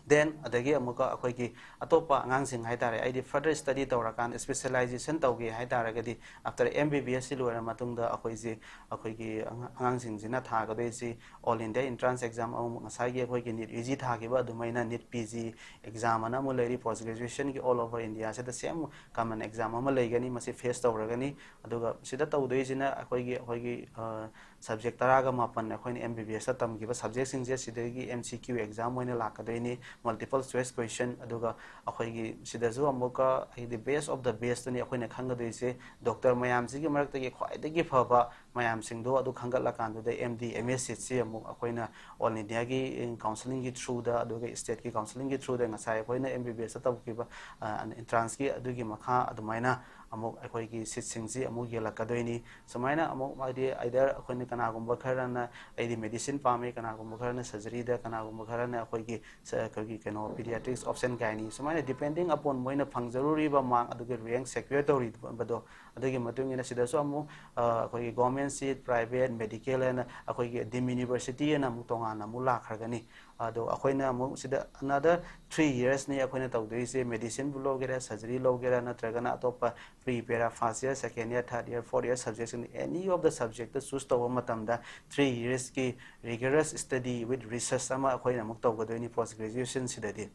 Then ꯑꯗꯒꯤ ꯑꯃꯨꯛꯀ ꯑꯩꯈꯣꯏꯒꯤ ꯑꯇꯣꯞꯄ ꯑꯉꯥꯡꯁꯤꯡ ꯍꯥꯏꯇꯥꯔꯦ, ꯑꯩꯗꯤ further study ꯇꯧꯔꯀꯥꯟꯗ specialization ꯇꯧꯒꯦ ꯍꯥꯏꯇꯥꯔꯒꯗꯤ after M B B S ꯁꯤ ꯂꯣꯏꯔ ꯃꯇꯨꯡꯗ ꯑꯩꯈꯣꯏꯁꯤ ꯑꯩꯈꯣꯏꯒꯤ ꯑꯉꯥ-, ꯑꯉꯥꯡꯁꯤꯡꯁꯤꯅ ꯊꯥꯒꯗꯣꯏꯁꯤ All India Entrance Exam ꯑꯃꯨꯛ ꯉꯁꯥꯏꯒꯤ ꯑꯩꯈꯣꯏꯒꯤ NEET U G ꯊꯥꯈꯤꯕ ꯑꯗꯨꯃꯥꯏꯅ NEET P G exam ꯑꯅ ꯑꯃꯨꯛ ꯂꯩꯔꯤ꯫ Post graduation ꯒꯤ all over India ꯁꯤꯗ same common exam ꯑꯃ ꯂꯩꯒꯅꯤ, ꯃꯁꯤ face ꯇꯧꯔꯒꯅꯤ꯫ ꯑꯗꯨꯒ ꯁꯤꯗ ꯇꯧꯗꯣꯏꯁꯤꯅ ꯑꯩꯈꯣꯏꯒꯤ, ꯑꯩꯈꯣꯏꯒꯤ, ꯑ, subject ꯇꯔꯥꯒ ꯃꯥꯄꯟ ꯑꯩꯈꯣꯏꯅ M B B S ꯇ ꯇꯝꯈꯤꯕ subject ꯁꯤꯡꯁꯦ ꯁꯤꯗꯒꯤ M C Q exam ꯑꯣꯏꯅ ꯂꯥꯛꯀꯗꯣꯏꯅꯤ, multiple choice question꯫ ꯑꯗꯨꯒ ꯑꯩꯈꯣꯏꯒꯤ ꯁꯤꯗꯁꯨ ꯑꯃꯨꯛꯀ ꯍꯥꯏꯗꯤ best of the best ꯇꯨꯅꯤ ꯑꯩꯈꯣꯏꯅ ꯈꯪꯒꯗꯣꯏꯁꯦ꯫ Doctor ꯃꯌꯥꯝꯁꯤꯒꯤ ꯃꯔꯛꯇꯒꯤ ꯈ꯭ꯋꯥꯏꯗꯒꯤ ꯐꯕ ꯃꯌꯥꯝꯁꯤꯡꯗꯣ ꯑꯗꯨ ꯈꯟꯒꯠꯂꯀꯥꯟꯗꯨꯗ M D, M S seat ꯁꯤ ꯑꯃꯨꯛ ꯑꯩꯈꯣꯏꯅ All India ꯒꯤ counselling ꯒꯤ through ꯗ, ꯑꯗꯨꯒ state ꯀꯤ counselling ꯒꯤ through ꯗ ꯉꯁꯥꯏ ꯑꯩꯈꯣꯏꯅ M B B S ꯇ ꯇꯧꯈꯤꯕ, ꯑ, entrance ꯀꯤ ꯑꯗꯨꯒꯤ ꯃꯈꯥ ꯑꯗꯨꯃꯥꯏꯅ ꯑꯃꯨꯛ ꯑꯩꯈꯣꯏꯒꯤ seat ꯁꯤꯡꯁꯤ ꯑꯃꯨꯛ ꯌꯦꯜꯂꯛꯀꯗꯣꯏꯅꯤ꯫ ꯁꯨꯃꯥꯏꯅ ꯑꯃꯨꯛ ꯍꯥꯏꯗꯤ either ꯑꯩꯈꯣꯏꯅ ꯀꯅꯥꯒꯨꯝꯕ ꯈꯔꯅ ꯑꯩꯗꯤ medicine ꯄꯥꯝꯃꯤ, ꯀꯅꯥꯒꯨꯝꯕ ꯈꯔꯅ surgery ꯗ, ꯀꯅꯥꯒꯨꯝꯕ ꯈꯔꯅ ꯑꯩꯈꯣꯏꯒꯤ ꯁ-, ꯑꯩꯈꯣꯏꯒꯤ ꯀꯩꯅꯣ pediatrics, obs and gynae, ꯁꯨꯃꯥꯏꯅ depending upon ꯃꯣꯏꯅ ꯐꯪꯖꯔꯨꯔꯤꯕ mark ꯑꯗꯨꯒꯤ rank secure ꯇꯧꯔꯤꯕꯗꯣ ꯑꯗꯨꯒꯤ ꯃꯇꯨꯡ ꯏꯟꯅ ꯁꯤꯗꯁꯨ ꯑꯃꯨꯛ, ꯑ, ꯑꯩꯈꯣꯏꯒꯤ government seat, private, medical ꯍꯥꯏꯅ ꯑꯩꯈꯣꯏꯒꯤ deemed university ꯍꯥꯏꯅ ꯑꯃꯨꯛ ꯇꯣꯉꯥꯟꯅ ꯑꯃꯨꯛ ꯂꯥꯛꯈ꯭ꯔꯒꯅꯤ꯫ ꯑꯗꯣ ꯑꯩꯈꯣꯏꯅ ꯑꯃꯨꯛ ꯁꯤꯗ another three years ꯅꯤ ꯑꯩꯈꯣꯏꯅ ꯇꯧꯗꯣꯏꯁꯦ꯫ Medicine ꯕꯨ ꯂꯧꯒꯦꯔꯥ, surgery ꯂꯧꯒꯦꯔꯥ, ꯅꯠꯇ꯭ꯔꯒꯅ ꯑꯇꯣꯞꯄ pre para, first year, second year, third year, fourth year subject ꯁꯤꯡ, any of the subject ꯇ choose ꯇꯧꯕ ꯃꯇꯝꯗ three years ꯀꯤ rigorous study with research ꯑꯃ ꯑꯩꯈꯣꯏꯅ ꯑꯃꯨꯛ ꯇꯧꯒꯗꯣꯏꯅꯤ post graduation ꯁꯤꯗꯗꯤ꯫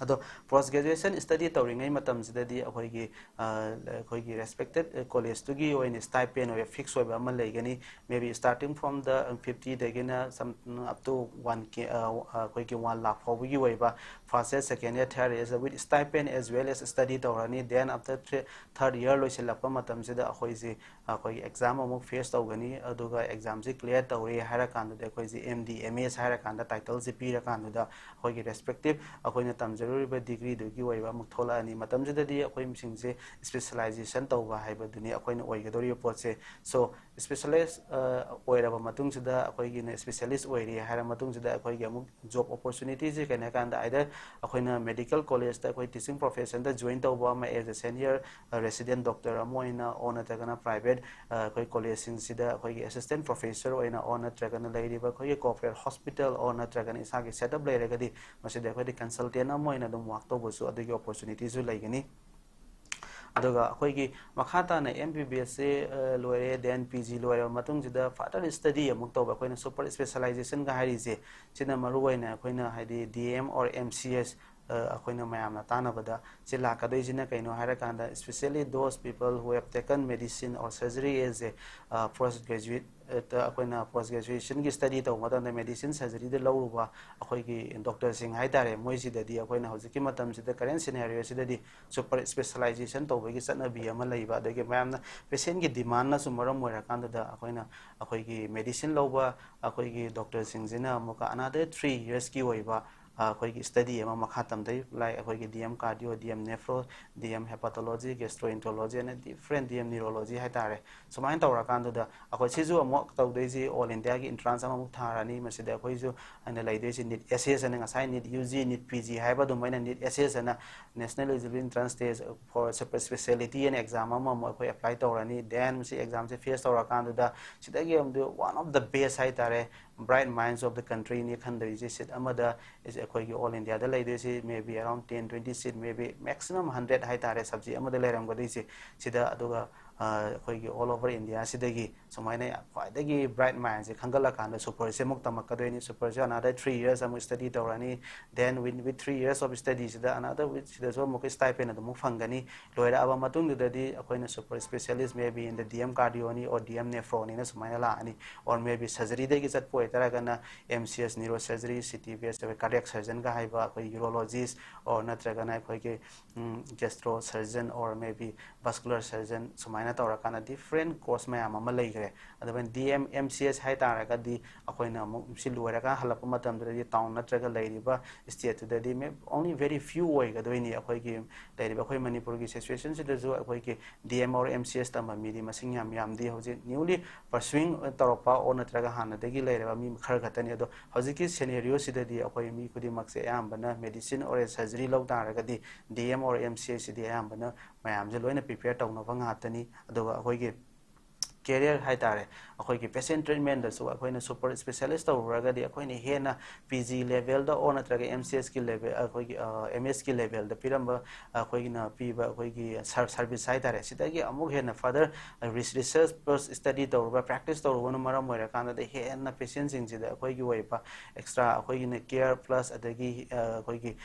ꯑꯗꯣ post graduation study ꯇꯧꯔꯤꯉꯩ ꯃꯇꯝꯁꯤꯗꯗꯤ ꯑꯩꯈꯣꯏꯒꯤ, ꯑ, ꯑꯩꯈꯣꯏꯒꯤ respected college ꯇꯨꯒꯤ ꯑꯣꯏꯅ stipend ꯑꯣꯏꯕ fix ꯑꯣꯏꯕ ꯑꯃ ꯂꯩꯒꯅꯤ꯫ Maybe starting from the fifty ꯗꯒꯤꯅ some up to one K, ꯑ, ꯑꯩꯈꯣꯏꯒꯤ one lakh ꯐꯥꯎꯕꯒꯤ ꯑꯣꯏꯕ first year, second year, third year with stipend as well as study ꯇꯧꯔꯅꯤ. Then after three, third year ꯂꯣꯏꯁꯤꯜꯂꯛꯄ ꯃꯇꯝꯁꯤꯗ ꯑꯩꯈꯣꯏꯁꯤ, ꯑꯩꯈꯣꯏꯒꯤ exam ꯑꯃꯨꯛ face ꯇꯧꯒꯅꯤ꯫ ꯑꯗꯨꯒ examꯁꯤ clear ꯇꯧꯔꯦ ꯍꯥꯏꯔꯀꯥꯟꯗꯗꯤ ꯑꯩꯈꯣꯏꯁꯤ M D, M S ꯍꯥꯏꯔꯀꯥꯟꯗ titleꯁꯤ ꯄꯤꯔꯀꯥꯟꯗꯨꯗ ꯑꯩꯈꯣꯏꯒꯤ respective ꯑꯩꯈꯣꯏꯅ ꯇꯝꯖꯔꯨꯔꯤꯕ degreeꯗꯨꯒꯤ ꯑꯣꯏꯕ ꯑꯃꯨꯛ ꯊꯣꯛꯂꯛꯑꯅꯤ꯫ ꯃꯇꯝꯁꯤꯗꯗꯤ ꯑꯩꯈꯣꯏꯁꯤꯡꯁꯦ specialization ꯇꯧꯕ ꯍꯥꯏꯕꯗꯨꯅꯤ ꯑꯩꯈꯣꯏꯅ ꯑꯣꯏꯒꯗꯧꯔꯤꯕ ꯄꯣꯠꯁꯦ꯫ So specialist ꯑꯣꯏꯔꯕ ꯃꯇꯨꯡꯁꯤꯗ, ꯑꯩꯈꯣꯏꯒꯤꯅ specialist ꯑꯣꯏꯔꯦ ꯍꯥꯏꯔ ꯃꯇꯨꯡꯁꯤꯗ ꯑꯩꯈꯣꯏꯒꯤ ꯑꯃꯨꯛ job opportunityꯁꯦ ꯀꯩꯅꯣ ꯍꯥꯏ ꯀꯥꯟꯗ, either ꯑꯩꯈꯣꯏꯅ medical collegeꯇ ꯑꯩꯈꯣꯏ teaching professionꯗ join ꯇꯧꯕ ꯑꯃ, as a senior resident doctor ꯑꯃ ꯑꯣꯏꯅ, or ꯅꯠꯇ꯭ꯔꯒꯅ private ꯑꯩꯈꯣꯏ collegeꯁꯤꯡꯁꯤꯗ ꯑꯩꯈꯣꯏꯒꯤ assistant professor ꯑꯣꯏꯅ, or ꯅꯠꯇ꯭ꯔꯒꯅ ꯂꯩꯔꯤꯕ ꯑꯩꯈꯣꯏꯒꯤ corporate hospital, or ꯅꯠꯇ꯭ꯔꯒꯅ ꯏꯁꯥꯒꯤ setup ꯂꯩꯔꯒꯗꯤ ꯃꯁꯤꯗ ꯑꯩꯈꯣꯏꯗꯤ consultant ꯑꯃ ꯑꯣꯏꯅ ꯑꯗꯨꯝ work ꯇꯧꯕꯁꯨ ꯑꯗꯨꯒꯤ opportunityꯁꯨ ꯂꯩꯒꯅꯤ꯫ ꯑꯗꯨꯒ ꯑꯩꯈꯣꯏꯒꯤ ꯃꯈꯥ ꯇꯥꯅ M B B Sꯁꯦ ꯂꯣꯏꯔꯦ, then P G ꯂꯣꯏꯔꯕ ꯃꯇꯨꯡꯁꯤꯗ further study ꯑꯃꯨꯛ ꯇꯧꯕ, ꯑꯩꯈꯣꯏꯅ super specializationꯒ ꯍꯥꯏꯔꯤꯁꯦ꯫ ꯁꯤꯅ ꯃꯔꯨ ꯑꯣꯏꯅ ꯑꯩꯈꯣꯏꯅ ꯍꯥꯏꯗꯤ D M or M C S, ꯑꯩꯈꯣꯏꯅ ꯃꯌꯥꯝꯅ ꯇꯥꯟꯅꯕꯗ ꯁꯤ ꯂꯥꯛꯀꯗꯣꯏꯁꯤꯅ ꯀꯩꯅꯣ ꯍꯥꯏꯔꯀꯥꯟꯗ, especially those people who have taken medicine or surgery as a post graduate, ꯑꯩꯈꯣꯏꯅ post graduationꯒꯤ study ꯇꯧꯕ ꯃꯇꯝꯗ medicine surgeryꯗ ꯂꯧꯔꯨꯕ ꯑꯩꯈꯣꯏꯒꯤ doctorꯁꯤꯡ ꯍꯥꯏꯇꯥꯔꯦ, ꯃꯣꯏꯁꯤꯗꯗꯤ ꯑꯩꯈꯣꯏꯅ ꯍꯧꯖꯤꯛꯀꯤ ꯃꯇꯝꯁꯤꯗ current scenarioꯁꯤꯗꯗꯤ super specialization ꯇꯧꯕꯒꯤ ꯆꯠꯅꯕꯤ ꯑꯃ ꯂꯩꯕ, ꯑꯗꯒꯤ ꯃꯌꯥꯝꯅ patientꯀꯤ demandꯅꯁꯨ ꯃꯔꯝ ꯑꯣꯏꯔꯀꯥꯟꯗꯨꯗ ꯑꯩꯈꯣꯏꯅ ꯑꯩꯈꯣꯏꯒꯤ medicine ꯂꯧꯕ ꯑꯩꯈꯣꯏꯒꯤ doctorꯁꯤꯡꯁꯤꯅ ꯑꯃꯨꯛꯀ another three yearsꯀꯤ ꯑꯣꯏꯕ ꯑꯩꯈꯣꯏꯒꯤ study ꯑꯃ ꯃꯈꯥ ꯇꯝꯊꯩ, like ꯑꯩꯈꯣꯏꯒꯤ D M cardio, D M nephro, D M hepatology, gastroenterology ꯑꯅ different, D M neurology ꯍꯥꯏꯇꯥꯔꯦ꯫ ꯁꯨꯃꯥꯏꯅ ꯇꯧꯔꯀꯥꯟꯗꯨꯗ ꯑꯩꯈꯣꯏ ꯁꯤꯁꯨ ꯑꯃꯨꯛ ꯇꯧꯗꯣꯏꯁꯤ all Indiaꯒꯤ entrance ꯑꯃꯃꯨꯛ ꯊꯥꯔꯅꯤ꯫ ꯃꯁꯤꯗ ꯑꯩꯈꯣꯏꯁꯨ ꯑꯩꯅ ꯂꯩꯗꯣꯏꯁꯤ NEET S S ꯑꯅ, ꯉꯁꯥꯏ NEET U G, NEET P G ꯍꯥꯏꯕ ꯑꯗꯨꯃꯥꯏꯅ NEET S S ꯑꯅ, National Eligibility Entrance Test for Super Speciality ꯑꯅ exam ꯑꯃꯃꯨꯛ ꯑꯩꯈꯣꯏ apply ꯇꯧꯔꯅꯤ꯫ Then ꯃꯁꯤ examꯁꯦ face ꯇꯧꯔꯀꯥꯟꯗꯨꯗ ꯁꯤꯗꯒꯤ ꯑꯃꯗꯤ one of the best ꯍꯥꯏꯇꯥꯔꯦ, bright minds of the countryꯅꯤ ꯈꯟꯗꯣꯏꯁꯦ꯫ Seat ꯑꯃꯗ ꯑꯩꯈꯣꯏꯒꯤ all Indiaꯗ ꯂꯩꯗꯣꯏꯁꯤ maybe around ten twenty seat, maybe maximum hundred ꯍꯥꯏꯇꯥꯔꯦ, subject ꯑꯃꯗ ꯂꯩꯔꯝꯒꯗꯣꯏꯁꯦ꯫ ꯁꯤꯗ ꯑꯗꯨꯒ ꯑꯩꯈꯣꯏꯒꯤ all over India ꯁꯤꯗꯒꯤ ꯁꯨꯃꯥꯏꯅ ꯈ꯭ꯋꯥꯏꯗꯒꯤ bright mindꯁꯦ ꯈꯟꯒꯠꯂꯀꯥꯟꯗ ꯁꯨꯄꯔꯁꯦ ꯑꯃꯨꯛ ꯇꯝꯃꯛꯀꯗꯣꯏꯅꯤ꯫ ꯁꯨꯄꯔꯁꯦ another three years ꯑꯃꯨꯛ study ꯇꯧꯔꯅꯤ꯫ Then with with three years of study ꯁꯤꯗ another with ꯁꯤꯗꯁꯨ ꯑꯃꯨꯛꯀ stipend ꯑꯗꯨꯃꯨꯛ ꯐꯪꯒꯅꯤ꯫ ꯂꯣꯏꯔꯛꯑꯕ ꯃꯇꯨꯡꯗꯨꯗꯗꯤ ꯑꯩꯈꯣꯏꯅ super specialist maybe in the D M cardio ꯅꯤ or D M nephro ꯅꯤꯅ ꯁꯨꯃꯥꯏꯅ ꯂꯥꯛꯑꯅꯤ꯫ Or maybe surgery ꯗꯒꯤ ꯆꯠꯄ ꯑꯣꯏꯇꯥꯔꯒꯅ M C S neurosurgery, C T based cardiac surgeon ꯒ ꯍꯥꯏꯕ ꯑꯩꯈꯣꯏ urologist or ꯅꯠꯇ꯭ꯔꯒꯅ ꯑꯩꯈꯣꯏꯒꯤ gastro surgeon or maybe vascular surgeon ꯁꯨꯃꯥꯏꯅ ꯇꯧꯔꯀꯥꯟꯗ different course ꯃꯌꯥꯝ ꯑꯃ ꯂꯩꯈ꯭ꯔꯦ꯫ ꯑꯗꯨꯃꯥꯏꯅ D M M C S ꯍꯥꯏ ꯇꯥꯔꯒꯗꯤ ꯑꯩꯈꯣꯏꯅ ꯑꯃꯨꯛ ꯁꯤ ꯂꯣꯏꯔꯒ ꯍꯜꯂꯛꯄ ꯃꯇꯝꯗꯗꯤ town ꯅꯠꯇ꯭ꯔꯒ ꯂꯩꯔꯤꯕ state ꯇꯨꯗꯗꯤ only very few ꯑꯣꯏꯒꯗꯣꯏꯅꯤ꯫ ꯑꯩꯈꯣꯏꯒꯤ ꯂꯩꯔꯤꯕ ꯑꯩꯈꯣꯏ ꯃꯅꯤꯄꯨꯔꯒꯤ situation ꯁꯤꯗꯁꯨ ꯑꯩꯈꯣꯏꯒꯤ D M or M C S ꯇꯝꯕ ꯃꯤꯗꯤ ꯃꯁꯤꯡ ꯌꯥꯝ ꯌꯥꯝꯗꯦ꯫ ꯍꯧꯖꯤꯛ newly pursuing ꯇꯧꯔꯛꯄ or ꯅꯠꯇ꯭ꯔꯒ ꯍꯥꯟꯅꯗꯒꯤ ꯂꯩꯔꯕ ꯃꯤ ꯈꯔ ꯈꯛꯇꯅꯤ꯫ ꯑꯗꯣ ꯍꯧꯖꯤꯛꯀꯤ scenario ꯁꯤꯗꯗꯤ ꯑꯩꯈꯣꯏ ꯃꯤ ꯈꯨꯗꯤꯡꯃꯛꯁꯦ ꯑꯌꯥꯝꯕꯅ medicine or surgery ꯂꯧ ꯇꯥꯔꯒꯗꯤ D M or M C S ꯁꯤꯗꯤ ꯑꯌꯥꯝꯕꯅ ꯃꯌꯥꯝꯁꯦ ꯂꯣꯏꯅ prepare ꯇꯧꯅꯕ ꯉꯥꯛꯇꯅꯤ꯫ ꯑꯗꯨꯒ ꯑꯩꯈꯣꯏꯒꯤ career ꯍꯥꯏ ꯇꯥꯔꯦ, ꯑꯩꯈꯣꯏꯒꯤ patient treatment ꯗꯁꯨ ꯑꯩꯈꯣꯏꯅ super specialist ꯇꯧꯔꯨꯔꯒꯗꯤ ꯑꯩꯈꯣꯏꯅ ꯍꯦꯟꯅ P G level the or ꯅꯠꯇ꯭ꯔꯒ M C S ꯀꯤ level, ꯑꯩꯈꯣꯏꯒꯤ M S ꯀꯤ level ꯗ ꯄꯤꯔꯝꯕ ꯑꯩꯈꯣꯏꯒꯤꯅ ꯄꯤꯕ ꯑꯩꯈꯣꯏꯒꯤ service ꯍꯥꯏ ꯇꯥꯔꯦ, ꯁꯤꯗꯒꯤ ꯑꯃꯨꯛ ꯍꯦꯟꯅ further research plus study ꯇꯧꯔꯨꯕ, practice ꯇꯧꯔꯨꯕꯅ ꯃꯔꯝ ꯑꯣꯏꯔꯀꯥꯟꯗꯗꯤ ꯍꯦꯟꯅ patient ꯁꯤꯡꯁꯤꯗ ꯑꯩꯈꯣꯏꯒꯤ ꯑꯣꯏꯕ extra ꯑꯩꯈꯣꯏꯒꯤꯅ care plus ꯑꯗꯒꯤ ꯑꯩꯈꯣꯏꯒꯤ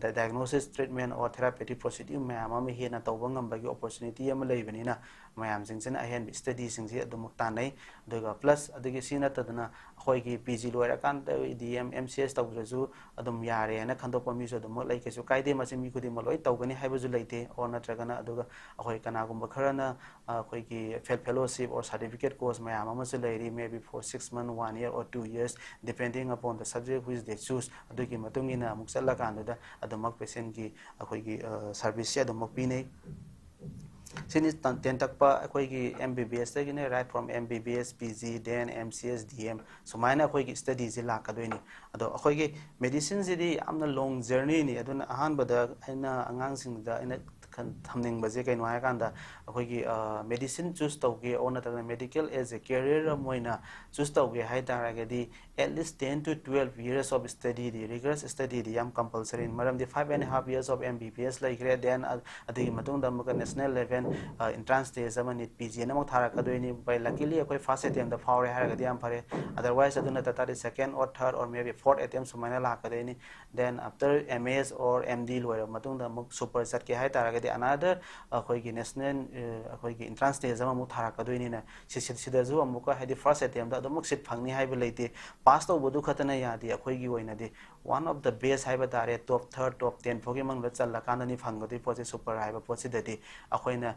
diagnosis, treatment or therapeutic procedure ꯃꯌꯥꯝ ꯑꯃ ꯍꯦꯟꯅ ꯇꯧꯕ ꯉꯝꯕꯒꯤ opportunity ꯑꯃ ꯂꯩꯕꯅꯤꯅ ꯃꯌꯥꯝꯁꯤꯡꯁꯤꯅ ꯑꯍꯦꯟꯕ study ꯁꯤꯡꯁꯤ ꯑꯗꯨꯃꯛ ꯇꯥꯟꯅꯩ꯫ ꯑꯗꯨꯒ plus ꯑꯗꯒꯤ ꯁꯤ ꯅꯠꯇꯗꯅ ꯑꯩꯈꯣꯏꯒꯤ P G ꯂꯣꯏꯔꯀꯥꯟꯗ D M M C S ꯇꯧꯗ꯭ꯔꯁꯨ ꯑꯗꯨꯝ ꯌꯥꯔꯦꯅ ꯈꯟꯗꯣꯛꯄ ꯃꯤꯁꯨ ꯑꯗꯨꯃꯛ ꯂꯩ꯫ ꯀꯩꯁꯨ ꯀꯥꯏꯗꯦ, ꯃꯁꯤ ꯃꯤ ꯈꯨꯗꯤꯡꯃꯛ ꯂꯣꯏ ꯇꯧꯒꯅꯤ ꯍꯥꯏꯕꯁꯨ ꯂꯩꯇꯦ꯫ Or ꯅꯠꯇ꯭ꯔꯒꯅ ꯑꯗꯨꯒ ꯑꯩꯈꯣꯏ ꯀꯅꯥꯒꯨꯝꯕ ꯈꯔꯅ ꯑꯩꯈꯣꯏꯒꯤ fellowship or certificate course ꯃꯌꯥꯝ ꯑꯃꯁꯨ ꯂꯩꯔꯤ, maybe for six month, one year or two years, depending upon the subject which they choose꯫ ꯑꯗꯨꯒꯤ ꯃꯇꯨꯡ ꯏꯟꯅ ꯑꯃꯨꯛ ꯆꯠꯂꯀꯥꯟꯗꯨꯗ ꯑꯗꯨꯃꯛ patient ꯀꯤ ꯑꯩꯈꯣꯏꯒꯤ service ꯁꯦ ꯑꯗꯨꯃꯛ ꯄꯤꯅꯩ꯫ ꯁꯤꯅꯤ ꯇꯦꯟꯇꯛꯄ ꯑꯩꯈꯣꯏꯒꯤ M B B S ꯇꯒꯤꯅꯦ, right from M B B S, P G, then M C S, D M, ꯁꯨꯃꯥꯏꯅ ꯑꯩꯈꯣꯏꯒꯤ study ꯁꯦ ꯂꯥꯛꯀꯗꯣꯏꯅꯤ꯫ ꯑꯗꯣ ꯑꯩꯈꯣꯏꯒꯤ medicine ꯁꯤꯗꯤ ꯌꯥꯝꯅ long journey ꯅꯤ꯫ ꯑꯗꯨꯅ ꯑꯍꯥꯟꯕꯗ ꯑꯩꯅ ꯑꯉꯥꯡꯁꯤꯡꯗ ꯑꯩꯅ ꯈꯟ- ꯊꯝꯅꯤꯡꯕꯁꯦ ꯀꯩꯅꯣ ꯍꯥꯏꯔꯀꯥꯟꯗ, ꯑꯩꯈꯣꯏꯒꯤ medicine choose ꯇꯧꯒꯦ ꯑꯣꯔ ꯅꯠꯇ꯭ꯔꯒꯅ medical as a career ꯑꯃ ꯑꯣꯏꯅ choose ꯇꯧꯒꯦ ꯍꯥꯏ ꯇꯥꯔꯒꯗꯤ, at least ten to twelve years of study D, rigorous study ꯗꯤ ꯌꯥꯝ compulsory ꯅꯤ꯫ ꯃꯔꯝꯗꯤ five and a half years of M B B S ꯂꯩꯈ꯭ꯔꯦ, then ꯑꯗꯨꯒꯤ ꯃꯇꯨꯡꯗ ꯑꯃꯨꯛꯀ national level entrance test ꯑꯃ NEET P G ꯅ ꯑꯃꯨꯛ ꯊꯥꯔꯛꯀꯗꯣꯏꯅꯤ꯫ By luckily ꯑꯩꯈꯣꯏ first attempt ꯇ ꯐꯥꯎꯔꯦ ꯍꯥꯏꯔꯒꯗꯤ ꯌꯥꯝ ꯐꯔꯦ, otherwise ꯑꯗꯨ ꯅꯠꯇ ꯇꯥꯔꯗꯤ second or third or maybe fourth attempt ꯁꯨꯃꯥꯏꯅ ꯂꯥꯛꯀꯗꯣꯏꯅꯤ꯫ Then after M S or M D ꯂꯣꯏꯔꯕ ꯃꯇꯨꯡꯗ ꯑꯃꯨꯛ super ꯆꯠꯀꯦ ꯍꯥꯏ ꯇꯥꯔꯒꯗꯤ another ꯑꯩꯈꯣꯏꯒꯤ national ꯑꯩꯈꯣꯏꯒꯤ entrance test ꯑꯃꯃꯨꯛ ꯊꯥꯔꯛꯀꯗꯣꯏꯅꯤꯅ, ꯁꯤ- ꯁꯤ- ꯁꯤꯗꯁꯨ ꯑꯃꯨꯛꯀ ꯍꯥꯏꯗꯤ first attempt ꯇ ꯑꯗꯨꯃꯛ seat ꯐꯪꯅꯤ ꯍꯥꯏꯕ ꯂꯩꯇꯦ꯫ Pass ꯇꯧꯕꯗꯨ ꯈꯛꯇꯅ ꯌꯥꯗꯦ ꯑꯩꯈꯣꯏꯒꯤ ꯑꯣꯏꯅꯗꯤ꯫ One of the best ꯍꯥꯏꯕ ꯇꯥꯔꯦ, top third, top ten ꯐꯥꯎꯒꯤ ꯃꯅꯨꯡꯗ ꯆꯜꯂꯀꯥꯟꯗꯅꯤ ꯐꯪꯒꯗꯣꯏ ꯄꯣꯠꯁꯦ꯫ Super ꯍꯥꯏꯕ ꯄꯣꯠꯁꯤꯗꯗꯤ ꯑꯩꯈꯣꯏꯅ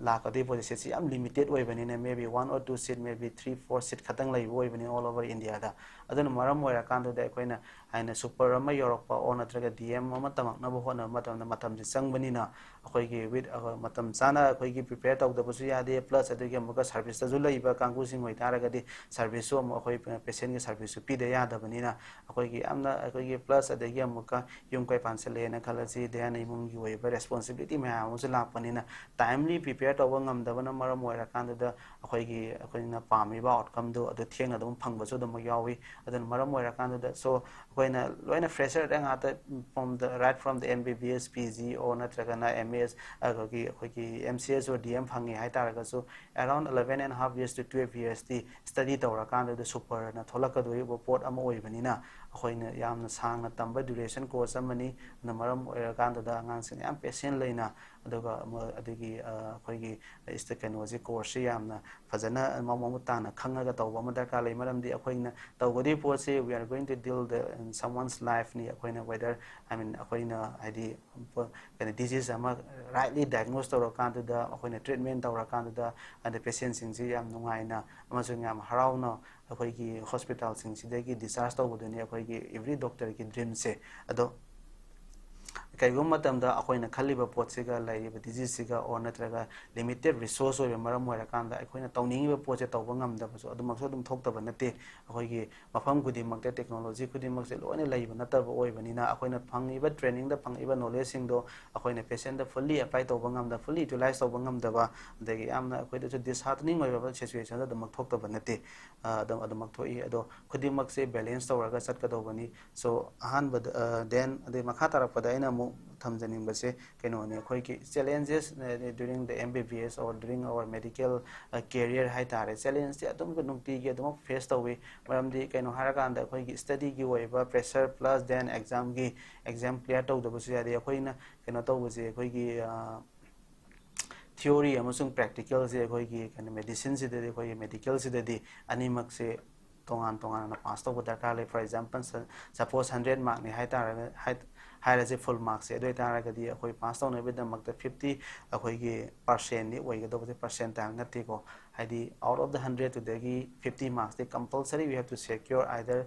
ꯂꯥꯛꯀꯗꯣꯏ ꯄꯣꯠꯁꯦ ꯁꯤꯠꯁꯤ ꯌꯥꯝ limited ꯑꯣꯏꯕꯅꯤꯅ, maybe one or two seat, maybe three four seat ꯈꯛꯇꯪ ꯂꯩꯕ ꯑꯣꯏꯕꯅꯤ all over India ꯗ꯫ ꯑꯗꯨꯅ ꯃꯔꯝ ꯑꯣꯏꯔꯀꯥꯟꯗꯨꯗ ꯑꯩꯈꯣꯏꯅ ꯍꯥꯏꯅ super ꯑꯃ ꯌꯧꯔꯛꯄ ꯑꯣꯔ ꯅꯠꯇ꯭ꯔꯒ D M ꯑꯃ ꯇꯝꯃꯛꯅꯕ ꯍꯣꯠꯅꯕ ꯃꯇꯝꯗ ꯃꯇꯝꯁꯦ ꯆꯪꯕꯅꯤꯅ, ꯑꯩꯈꯣꯏꯒꯤ with ꯃꯇꯝ ꯆꯥꯅ ꯑꯩꯈꯣꯏꯒꯤ prepare ꯇꯧꯗꯕꯁꯨ ꯌꯥꯗꯦ꯫ Plus ꯑꯗꯨꯒꯤ ꯑꯃꯨꯛꯀ service ꯇꯁꯨ ꯂꯩꯕ ꯀꯥꯡꯕꯨꯁꯤꯡ ꯑꯣꯏꯇꯥꯔꯒꯗꯤ service ꯁꯨ ꯑꯃꯨꯛ ꯑꯩꯈꯣꯏ patient ꯀꯤ service ꯁꯨ ꯄꯤꯗ ꯌꯥꯗꯕꯅꯤꯅ, ꯑꯩꯈꯣꯏꯒꯤ ꯌꯥꯝꯅ ꯑꯩꯈꯣꯏꯒꯤ plus ꯑꯗꯒꯤ ꯑꯃꯨꯛꯀ ꯌꯨꯝ ꯀꯩ ꯄꯥꯟꯁꯤꯜꯂꯛꯑꯦꯅ ꯈꯜꯂꯁꯤ, then ꯏꯃꯨꯡꯒꯤ ꯑꯣꯏꯕ responsibility ꯃꯌꯥꯝ ꯑꯃꯁꯨ ꯂꯥꯛꯄꯅꯤꯅ, timely prepare ꯇꯧꯕ ꯉꯝꯗꯕꯅ ꯃꯔꯝ ꯑꯣꯏꯔꯀꯥꯟꯗꯨꯗ ꯑꯩꯈꯣꯏꯒꯤ ꯑꯩꯈꯣꯏꯅ ꯄꯥꯝꯃꯤꯕ outcome ꯗꯨ ꯑꯗꯨ ꯊꯦꯡꯅ ꯑꯗꯨꯝ ꯐꯪꯕꯁꯨ ꯑꯗꯨꯃꯛ ꯌꯥꯎꯏ꯫ ꯑꯗꯨꯅ ꯃꯔꯝ ꯑꯣꯏꯔꯀꯥꯟꯗꯨꯗ, so ꯑꯩꯈꯣꯏꯅ ꯂꯣꯏꯅ fresher ꯗ ꯉꯥꯛꯇ, from the right from the M B B S, P G or ꯅꯠꯇ꯭ꯔꯒꯅ M S, ꯑꯗꯒꯤ ꯑꯩꯈꯣꯏꯒꯤ M C S or D M ꯐꯪꯉꯦ ꯍꯥꯏꯇꯥꯔꯒꯁꯨ, around eleven and half years to twelve years T study ꯇꯧꯔꯀꯥꯟꯗꯨꯗ super ꯅ ꯊꯣꯛꯂꯛꯀꯗꯣꯔꯤꯕ ꯄꯣꯠ ꯑꯃ ꯑꯣꯏꯕꯅꯤꯅ, ꯑꯩꯈꯣꯏꯅ ꯌꯥꯝꯅ ꯁꯥꯡꯅ ꯇꯝꯕ duration course ꯑꯃꯅꯤ꯫ ꯑꯗꯨꯅ ꯃꯔꯝ ꯑꯣꯏꯔꯀꯥꯟꯗꯨꯗ ꯑꯉꯥꯡꯁꯤꯡꯅ ꯌꯥꯝ patient ꯂꯩꯅ, ꯑꯗꯨꯒ ꯑꯃ-, ꯑꯗꯨꯒꯤ ꯑꯩꯈꯣꯏꯒꯤ ꯀꯩꯅꯣꯁꯤ, course ꯁꯤ ꯌꯥꯝꯅ ꯐꯖꯅ ꯃꯃꯨꯠ ꯇꯥꯅ ꯈꯪꯉꯒ ꯇꯧꯕ ꯑꯃ ꯗꯔꯀꯥꯔ ꯂꯩ꯫ ꯃꯔꯝꯗꯤ ꯑꯩꯈꯣꯏꯅ ꯇꯧꯒꯗꯣꯏ ꯄꯣꯠꯁꯤ, we are going to deal the in someone's life ꯅꯤ꯫ ꯑꯩꯈꯣꯏꯅ whether, I mean, ꯑꯩꯈꯣꯏꯅ ꯍꯥꯏꯗꯤ ꯀꯩꯅꯣ disease ꯑꯃ rightly diagnose ꯇꯧꯔꯀꯥꯟꯗꯨꯗ, ꯑꯩꯈꯣꯏꯅ treatment ꯇꯧꯔꯀꯥꯟꯗꯨꯗ, ꯑꯗ patient ꯁꯤꯡꯁꯤ ꯌꯥꯝ ꯅꯨꯡꯉꯥꯏꯅ ꯑꯃꯁꯨꯡ ꯌꯥꯝ ꯍꯔꯥꯎꯅ ꯑꯩꯈꯣꯏꯒꯤ hospital ꯁꯤꯡꯁꯤꯗꯒꯤ discharge ꯇꯧꯕꯗꯨꯅꯤ ꯑꯩꯈꯣꯏꯒꯤ every doctor ꯒꯤ dream ꯁꯦ꯫ ꯑꯗꯣ ꯀꯩꯒꯨꯝꯕ ꯃꯇꯝꯗ ꯑꯩꯈꯣꯏꯅ ꯈꯜꯂꯤꯕ ꯄꯣꯠꯁꯤꯒ ꯂꯩꯔꯤꯕ ꯗꯤꯖꯤꯖꯁꯤꯒ ꯑꯣꯔ ꯅꯠꯇ꯭ꯔꯒ ꯂꯤꯃꯤꯇꯦꯠ ꯔꯤꯁꯣꯔꯁ ꯑꯣꯏꯕ ꯃꯔꯝ ꯑꯣꯏꯔꯀꯥꯟꯗ ꯑꯩꯈꯣꯏꯅ ꯇꯧꯅꯤꯡꯉꯤꯕ ꯄꯣꯠꯁꯦ ꯇꯧꯕ ꯉꯝꯗꯕꯁꯨ ꯑꯗꯨꯃꯛꯁꯨ ꯑꯗꯨꯝ ꯊꯣꯛꯇꯕ ꯅꯠꯇꯦ꯫ ꯑꯩꯈꯣꯏꯒꯤ ꯃꯐꯝ ꯈꯨꯗꯤꯡꯃꯛꯇ ꯇꯦꯛꯅꯣꯂꯣꯖꯤ ꯈꯨꯗꯤꯡꯃꯛꯁꯦ ꯂꯣꯏꯅ ꯂꯩꯕ ꯅꯠꯇꯕ ꯑꯣꯏꯕꯅꯤꯅ ꯑꯩꯈꯣꯏꯅ ꯐꯪꯉꯤꯕ ꯇ꯭ꯔꯦꯅꯤꯡꯗ ꯐꯪꯉꯤꯕ ꯅꯣꯂꯦꯖꯁꯤꯡꯗꯣ ꯑꯩꯈꯣꯏꯅ ꯄꯦꯁꯦꯟꯗ ꯐꯨꯜꯂꯤ ꯑꯦꯄ꯭ꯂꯥꯏ ꯇꯧꯕ ꯉꯝꯗ ꯐꯨꯜꯂꯤ ꯌꯨꯇꯤꯂꯥꯏꯁ ꯇꯧꯕ ꯉꯝꯗꯕ, ꯑꯗꯒꯤ ꯌꯥꯝꯅ ꯑꯩꯈꯣꯏꯗꯁꯨ ꯗꯤꯁꯍꯥꯔꯇꯅꯤꯡ ꯑꯣꯏꯔꯕ ꯁꯤꯆꯨꯋꯦꯁꯟꯗ ꯑꯗꯨꯃꯛ ꯊꯣꯛꯇꯕ ꯅꯠꯇꯦ꯫ ꯑꯗꯨꯝ ꯑꯗꯨꯃꯛ ꯊꯣꯛꯏ꯫ ꯑꯗꯣ ꯈꯨꯗꯤꯡꯃꯛꯁꯦ ꯕꯦꯂꯦꯟꯁ ꯇꯧꯔꯒ ꯆꯠꯀꯗꯧꯕꯅꯤ꯫ ꯁꯣ ꯑꯍꯥꯟꯕꯗ ꯗꯦꯟ ꯑꯗꯩ ꯃꯈꯥ ꯇꯥꯔꯛꯄꯗ ꯑꯩꯅ ꯑꯃꯨꯛ ꯊꯝꯖꯅꯤꯡꯕꯁꯦ ꯀꯩꯅꯣꯅꯤ, ꯑꯩꯈꯣꯏꯒꯤ challenges during the M B B S or during our medical career ꯍꯥꯏꯇꯥꯔꯦ꯫ ꯆꯦꯂꯦꯟꯖꯁꯦ ꯑꯗꯨꯝ ꯅꯨꯡꯇꯤꯒꯤ ꯑꯗꯨꯃꯛ ꯐꯦꯁ ꯇꯧꯏ꯫ ꯃꯔꯝꯗꯤ ꯀꯩꯅꯣ ꯍꯥꯏꯔꯀꯥꯟꯗ ꯑꯩꯈꯣꯏꯒꯤ ꯁ꯭ꯇꯗꯤꯒꯤ ꯑꯣꯏꯕ ꯄ꯭ꯔꯦꯁꯔ ꯄ꯭ꯂꯁ ꯗꯦꯟ ꯑꯦꯛꯖꯥꯝꯒꯤ ꯑꯦꯛꯖꯥꯝ ꯀ꯭ꯂꯤꯌꯥꯔ ꯇꯧꯗꯕꯁꯨ ꯌꯥꯗꯦ꯫ ꯑꯩꯈꯣꯏꯅ ꯀꯩꯅꯣ ꯇꯧꯕꯁꯦ ꯑꯩꯈꯣꯏꯒꯤ ꯊꯤꯑꯣꯔꯤ ꯑꯃꯁꯨꯡ ꯄ꯭ꯔꯦꯛꯇꯤꯀꯦꯜꯁꯦ ꯑꯩꯈꯣꯏꯒꯤ ꯀꯩꯅꯣ ꯃꯦꯗꯤꯁꯤꯟꯁꯤꯗꯗꯤ ꯑꯩꯈꯣꯏꯒꯤ ꯃꯦꯗꯤꯀꯦꯜꯁꯤꯗꯗꯤ ꯑꯅꯤꯃꯛꯁꯦ ꯇꯣꯉꯥꯟ ꯇꯣꯉꯥꯟꯅ ꯄꯥꯁ ꯇꯧꯕ ꯗꯔꯀꯥꯔ ꯂꯩ꯫ ꯐꯣꯔ ꯑꯦꯛꯖꯥꯝꯄꯜ, ꯁꯄꯣꯁ ꯍꯟꯗ꯭ꯔꯦꯠ ꯃꯥꯔꯛꯅꯤ ꯍꯥꯏꯇꯥꯔꯒ ꯍꯥꯏꯔꯁꯦ ꯐꯨꯜ ꯃꯥꯔꯛꯁꯦ꯫ ꯑꯗꯨ ꯑꯣꯏꯇꯥꯔꯒꯗꯤ ꯑꯩꯈꯣꯏ ꯄꯥꯁ ꯇꯧꯅꯕꯒꯤꯗꯃꯛꯇ ꯐꯤꯐꯇꯤ ꯑꯩꯈꯣꯏꯒꯤ ꯄꯥꯔꯁꯦꯟꯗꯤ ꯑꯣꯏꯒꯗꯧꯕꯁꯦ, ꯄꯥꯔꯁꯦꯟꯇꯥꯏꯜ ꯅꯠꯇꯦꯀꯣ꯫ ꯍꯥꯏꯗꯤ out of the hundred ꯗꯨꯗꯒꯤ fifty marks D compulsory we have to secure either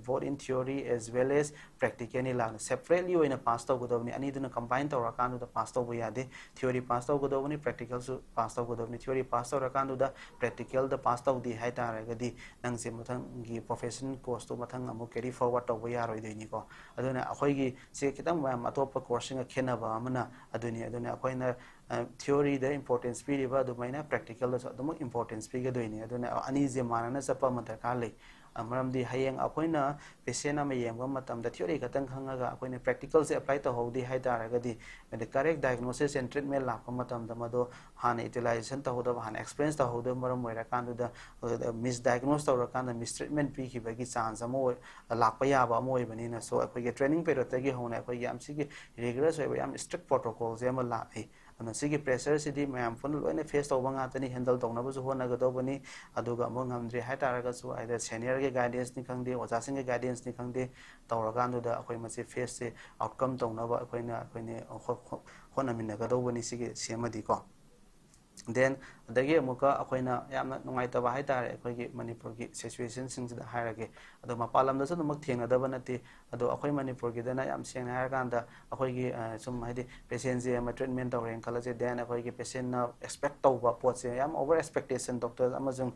both in theory as well as practical ꯅꯤ ꯂꯥꯛꯅ ꯁꯦꯄꯔꯦꯠꯂꯤ ꯑꯣꯏꯅ ꯄꯥꯁ ꯇꯧꯒꯗꯕꯅꯤ꯫ ꯑꯅꯤꯗꯨꯅ ꯀꯝꯕꯥꯏꯟ ꯇꯧꯔꯀꯥꯟꯗꯨꯗ ꯄꯥꯁ ꯇꯧꯕ ꯌꯥꯗꯦ꯫ ꯊꯤꯑꯣꯔꯤ ꯄꯥꯁ ꯇꯧꯒꯗꯧꯕꯅꯤ, ꯄ꯭ꯔꯦꯛꯇꯤꯀꯦꯜꯁꯨ ꯄꯥꯁ ꯇꯧꯒꯗꯧꯕꯅꯤ꯫ ꯊꯤꯑꯣꯔꯤ ꯄꯥꯁ ꯇꯧꯔꯀꯥꯟꯗꯨꯗ ꯄ꯭ꯔꯦꯛꯇꯤꯀꯦꯜꯗ ꯄꯥꯁ ꯇꯧꯗꯦ ꯍꯥꯏꯇꯥꯔꯒꯗꯤ ꯅꯪꯁꯦ ꯃꯊꯪꯒꯤ ꯄ꯭ꯔꯣꯐꯦꯁꯟ ꯀꯣꯔꯁꯇꯨ ꯃꯊꯪ ꯑꯃꯨꯛ ꯀꯦꯔꯤ ꯐꯣꯔꯋꯥꯔꯗ ꯇꯧꯕ ꯌꯥꯔꯣꯏꯗꯣꯏꯅꯤꯀꯣ꯫ ꯑꯗꯨꯅ ꯑꯩꯈꯣꯏꯒꯤ ꯁꯤ ꯈꯤꯇꯪ ꯃꯌꯥꯝ ꯑꯇꯣꯞꯄ ꯀꯣꯔꯁꯁꯤꯡꯒ ꯈꯦꯠꯅꯕ ꯑꯃꯅ ꯑꯗꯨꯅꯤ꯫ ꯑꯗꯨꯅ ꯑꯩꯈꯣꯏꯅ ꯊꯤꯑꯣꯔꯤꯗ ꯏꯝꯄꯣꯔꯇꯦꯟꯁ ꯄꯤꯔꯤꯕ ꯑꯗꯨꯃꯥꯏꯅ ꯄ꯭ꯔꯦꯛꯇꯤꯀꯦꯜꯗꯁꯨ ꯑꯗꯨꯃꯛ ꯏꯝꯄꯣꯔꯇꯦꯟꯁ ꯄꯤꯒꯗꯣꯏꯅꯤ꯫ ꯑꯗꯨꯅ ꯑꯅꯤꯁꯦ ꯃꯥꯟꯅꯅ ꯆꯠꯄ ꯑꯃ ꯗꯔꯀꯥꯔ ꯂꯩ꯫ ꯃꯔꯝꯗꯤ ꯍꯌꯦꯡ ꯑꯩꯈꯣꯏꯅ ꯄꯦꯁꯦꯟ ꯑꯃ ꯌꯦꯡꯕ ꯃꯇꯝꯗ ꯊꯤꯑꯣꯔꯤ ꯈꯛꯇꯪ ꯈꯪꯉꯒ ꯑꯩꯈꯣꯏꯅ ꯄ꯭ꯔꯦꯛꯇꯤꯀꯦꯜꯁꯦ ꯑꯦꯄ꯭ꯂꯥꯏ ꯇꯧꯍꯧꯗꯦ ꯍꯥꯏ ꯇꯥꯔꯒꯗꯤ, ꯍꯥꯏꯗꯤ ꯀꯔꯦꯛ ꯗꯥꯏꯒꯅꯣꯁꯤꯁ ꯑꯦꯟ ꯇ꯭ꯔꯤꯠꯃꯦꯟ ꯂꯥꯛꯄ ꯃꯇꯝꯗ ꯃꯗꯣ ꯍꯥꯟꯅ ꯏꯇꯤꯂꯥꯏꯖꯦꯁꯟ ꯇꯧꯍꯧꯗꯕ, ꯍꯥꯟꯅ ꯑꯦꯛꯁꯄꯤꯔꯦꯟꯁ ꯇꯧꯍꯧꯗꯕ ꯃꯔꯝ ꯑꯣꯏꯔꯀꯥꯟꯗꯨꯗ ꯃꯤꯁ ꯗꯥꯏꯒꯅꯣꯁ ꯇꯧꯔꯀꯥꯟꯗ ꯃꯤꯁ ꯇ꯭ꯔꯤꯠꯃꯦꯟ ꯄꯤꯈꯤꯕꯒꯤ ꯆꯥꯟꯁ ꯑꯃ ꯑꯣꯏ, ꯂꯥꯛꯄ ꯌꯥꯕ ꯑꯃ ꯑꯣꯏꯕꯅꯤꯅ꯫ ꯁꯣ ꯑꯩꯈꯣꯏꯒꯤ ꯇ꯭ꯔꯦꯅꯤꯡ ꯄꯦꯔꯤꯌꯗꯇꯒꯤ ꯍꯧꯅ ꯑꯩꯈꯣꯏꯒꯤ ꯌꯥꯝ ꯁꯤꯒꯤ ꯔꯤꯒꯔꯁ ꯑꯣꯏꯕ ꯌꯥꯝ ꯏꯁꯇ꯭ꯔꯤꯛ ꯄ꯭ꯔꯣꯇꯣꯀꯣꯜꯁꯦ ꯑꯃ ꯂꯥꯛꯏ꯫ ꯑꯗꯨꯅ ꯁꯤꯒꯤ ꯄ꯭ꯔꯦꯁꯔꯁꯤꯗꯤ ꯃꯌꯥꯝ ꯄꯨꯟꯅ ꯂꯣꯏꯅ ꯐꯦꯁ ꯇꯧꯕ ꯉꯥꯛꯇꯅꯤ, ꯍꯦꯟꯗꯜ ꯇꯧꯅꯕꯁꯨ ꯍꯣꯠꯅꯒꯗꯧꯕꯅꯤ꯫ ꯑꯗꯨꯒ ꯑꯃꯨꯛ ꯉꯝꯗ꯭ꯔꯦ ꯍꯥꯏ ꯇꯥꯔꯒꯁꯨ either ꯁꯦꯅꯤꯌꯔꯒꯤ ꯒꯥꯏꯗꯦꯟꯁꯅꯤ ꯈꯪꯗꯦ, ꯑꯣꯖꯥꯁꯤꯡꯒꯤ ꯒꯥꯏꯗꯦꯟꯁꯅꯤ ꯈꯪꯗꯦ, ꯇꯧꯔꯀꯥꯟꯗꯨꯗ ꯑꯩꯈꯣꯏ ꯃꯁꯤ ꯐꯦꯁꯁꯦ ꯑꯣꯚꯔꯀꯝ ꯇꯧꯅꯕ ꯑꯩꯈꯣꯏꯅ ꯑꯩꯈꯣꯏꯅ ꯍꯣꯠꯅꯃꯤꯟꯅꯒꯗꯧꯕꯅꯤ ꯁꯤꯒꯤ ꯁꯤꯃꯗꯤꯀꯣ꯫ ꯗꯦꯟ ꯑꯗꯒꯤ ꯑꯃꯨꯛꯀ ꯑꯩꯈꯣꯏꯅ ꯌꯥꯝꯅ ꯅꯨꯡꯉꯥꯏꯇꯕ ꯍꯥꯏꯇꯥꯔꯦ, ꯑꯩꯈꯣꯏꯒꯤ ꯃꯅꯤꯄꯨꯔꯒꯤ ꯁꯤꯆꯨꯋꯦꯁꯟꯁꯤꯡꯁꯤꯗ ꯍꯥꯏꯔꯒꯦ꯫ ꯑꯗꯣ ꯃꯄꯥꯟ ꯂꯝꯗꯁꯨ ꯑꯗꯨꯃꯛ ꯊꯦꯡꯅꯗꯕ ꯅꯠꯇꯦ꯫ ꯑꯗꯣ ꯑꯩꯈꯣꯏ ꯃꯅꯤꯄꯨꯔꯒꯤꯗꯅ ꯌꯥꯝ ꯁꯦꯡꯅ ꯍꯥꯏꯔꯀꯥꯟꯗ ꯑꯩꯈꯣꯏꯒꯤ, ꯑ, ꯁꯨꯝ ꯍꯥꯏꯗꯤ ꯄꯦꯁꯦꯟꯁꯦ ꯑꯃ ꯇ꯭ꯔꯤꯠꯃꯦꯟ ꯇꯧꯔꯦꯅ ꯈꯜꯂꯁꯦ, ꯗꯦꯟ ꯑꯩꯈꯣꯏꯒꯤ ꯄꯦꯁꯦꯟꯅ ꯑꯦꯛꯁꯄꯦꯛ ꯇꯧꯕ ꯄꯣꯠꯁꯦ, ꯌꯥꯝ ꯑꯣꯚꯔ ꯑꯦꯛꯁꯄꯦꯛꯇꯦꯁꯟ ꯗꯣꯛꯇꯔ ꯑꯃꯁꯨꯡ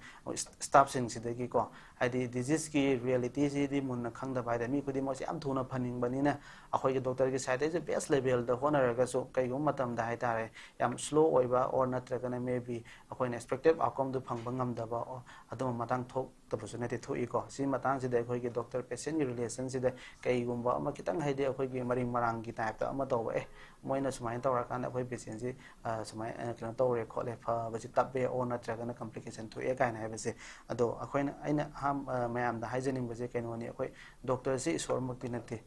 ꯁ꯭ꯇꯥꯐꯁꯤꯡꯁꯤꯗꯒꯤꯀꯣ, ꯍꯥꯏꯗꯤ ꯗꯤꯖꯤꯁꯀꯤ ꯔꯤꯌꯦꯂꯤꯇꯤꯁꯤꯗꯤ ꯃꯨꯟꯅ ꯈꯪꯗꯕ ꯍꯥꯏꯇꯥꯔꯦ꯫ ꯃꯤ ꯈꯨꯗꯤꯡꯃꯛꯁꯦ ꯌꯥꯝ ꯊꯨꯅ ꯐꯅꯤꯡꯕꯅꯤꯅ ꯑꯩꯈꯣꯏꯒꯤ ꯗꯣꯛꯇꯔꯒꯤ ꯁꯥꯏꯠꯇꯩꯁꯨ ꯕꯦꯁ ꯂꯦꯚꯦꯜꯗ ꯍꯣꯠꯅꯔꯒꯁꯨ ꯀꯩꯒꯨꯝꯕ ꯃꯇꯝꯗ ꯍꯥꯏꯇꯥꯔꯦ, ꯌꯥꯝ ꯁ꯭ꯂꯣ ꯑꯣꯏꯕ ꯑꯣꯔ ꯅꯠꯇ꯭ꯔꯒꯅ ꯃꯦ ꯕꯤ ꯑꯩꯈꯣꯏꯅ ꯑꯦꯛꯁꯄꯦꯛꯇꯦꯠ ꯑꯥꯎꯠꯀꯝꯗꯨ ꯐꯪꯕ ꯉꯝꯗꯕ, ꯑꯣ, ꯑꯗꯨꯝꯕ ꯃꯇꯥꯡ ꯊꯣꯛꯇꯕꯁꯨ ꯅꯠꯇꯦ, ꯊꯣꯛꯏꯀꯣ꯫ ꯁꯤ ꯃꯇꯥꯡꯁꯤꯗ ꯑꯩꯈꯣꯏꯒꯤ ꯗꯣꯛꯇꯔ ꯄꯦꯁꯦꯟꯒꯤ ꯔꯤꯂꯦꯁꯟꯁꯤꯗ ꯀꯩꯒꯨꯝꯕ ꯑꯃ ꯈꯤꯇꯪ ꯍꯥꯏꯗꯤ ꯑꯩꯈꯣꯏꯒꯤ ꯃꯔꯤꯡ ꯃꯔꯥꯡꯒꯤ ꯇꯥꯏꯞꯇ ꯑꯃ ꯇꯧꯕ, ꯑꯦ, ꯃꯣꯏꯅ ꯁꯨꯃꯥꯏꯅ ꯇꯧꯔꯀꯥꯟꯗ ꯑꯩꯈꯣꯏ ꯄꯦꯁꯦꯟꯁꯤ, ꯑ, ꯁꯨꯃꯥꯏꯅ, ꯑ, ꯀꯩꯅꯣ ꯇꯧꯔꯦ ꯈꯣꯠꯂꯦ, ꯐꯕꯁꯤ ꯇꯞꯄꯦ ꯑꯣꯔ ꯅꯠꯇ꯭ꯔꯒꯅ ꯀꯝꯄ꯭ꯂꯤꯀꯦꯁꯟ ꯊꯣꯛꯑꯦ ꯀꯥꯏꯅ ꯍꯥꯏꯕꯁꯦ꯫ ꯑꯗꯣ ꯑꯩꯈꯣꯏꯅ, ꯑꯩꯅ ꯑꯍꯥꯟ-, ꯑ, ꯃꯌꯥꯝꯗ ꯍꯥꯏꯖꯅꯤꯡꯕꯁꯦ ꯀꯩꯅꯣꯅꯤ, ꯑꯩꯈꯣꯏ ꯗꯣꯛꯇꯔꯁꯤ ꯏꯁꯣꯔꯃꯛꯇꯤ ꯅꯠꯇꯦ꯫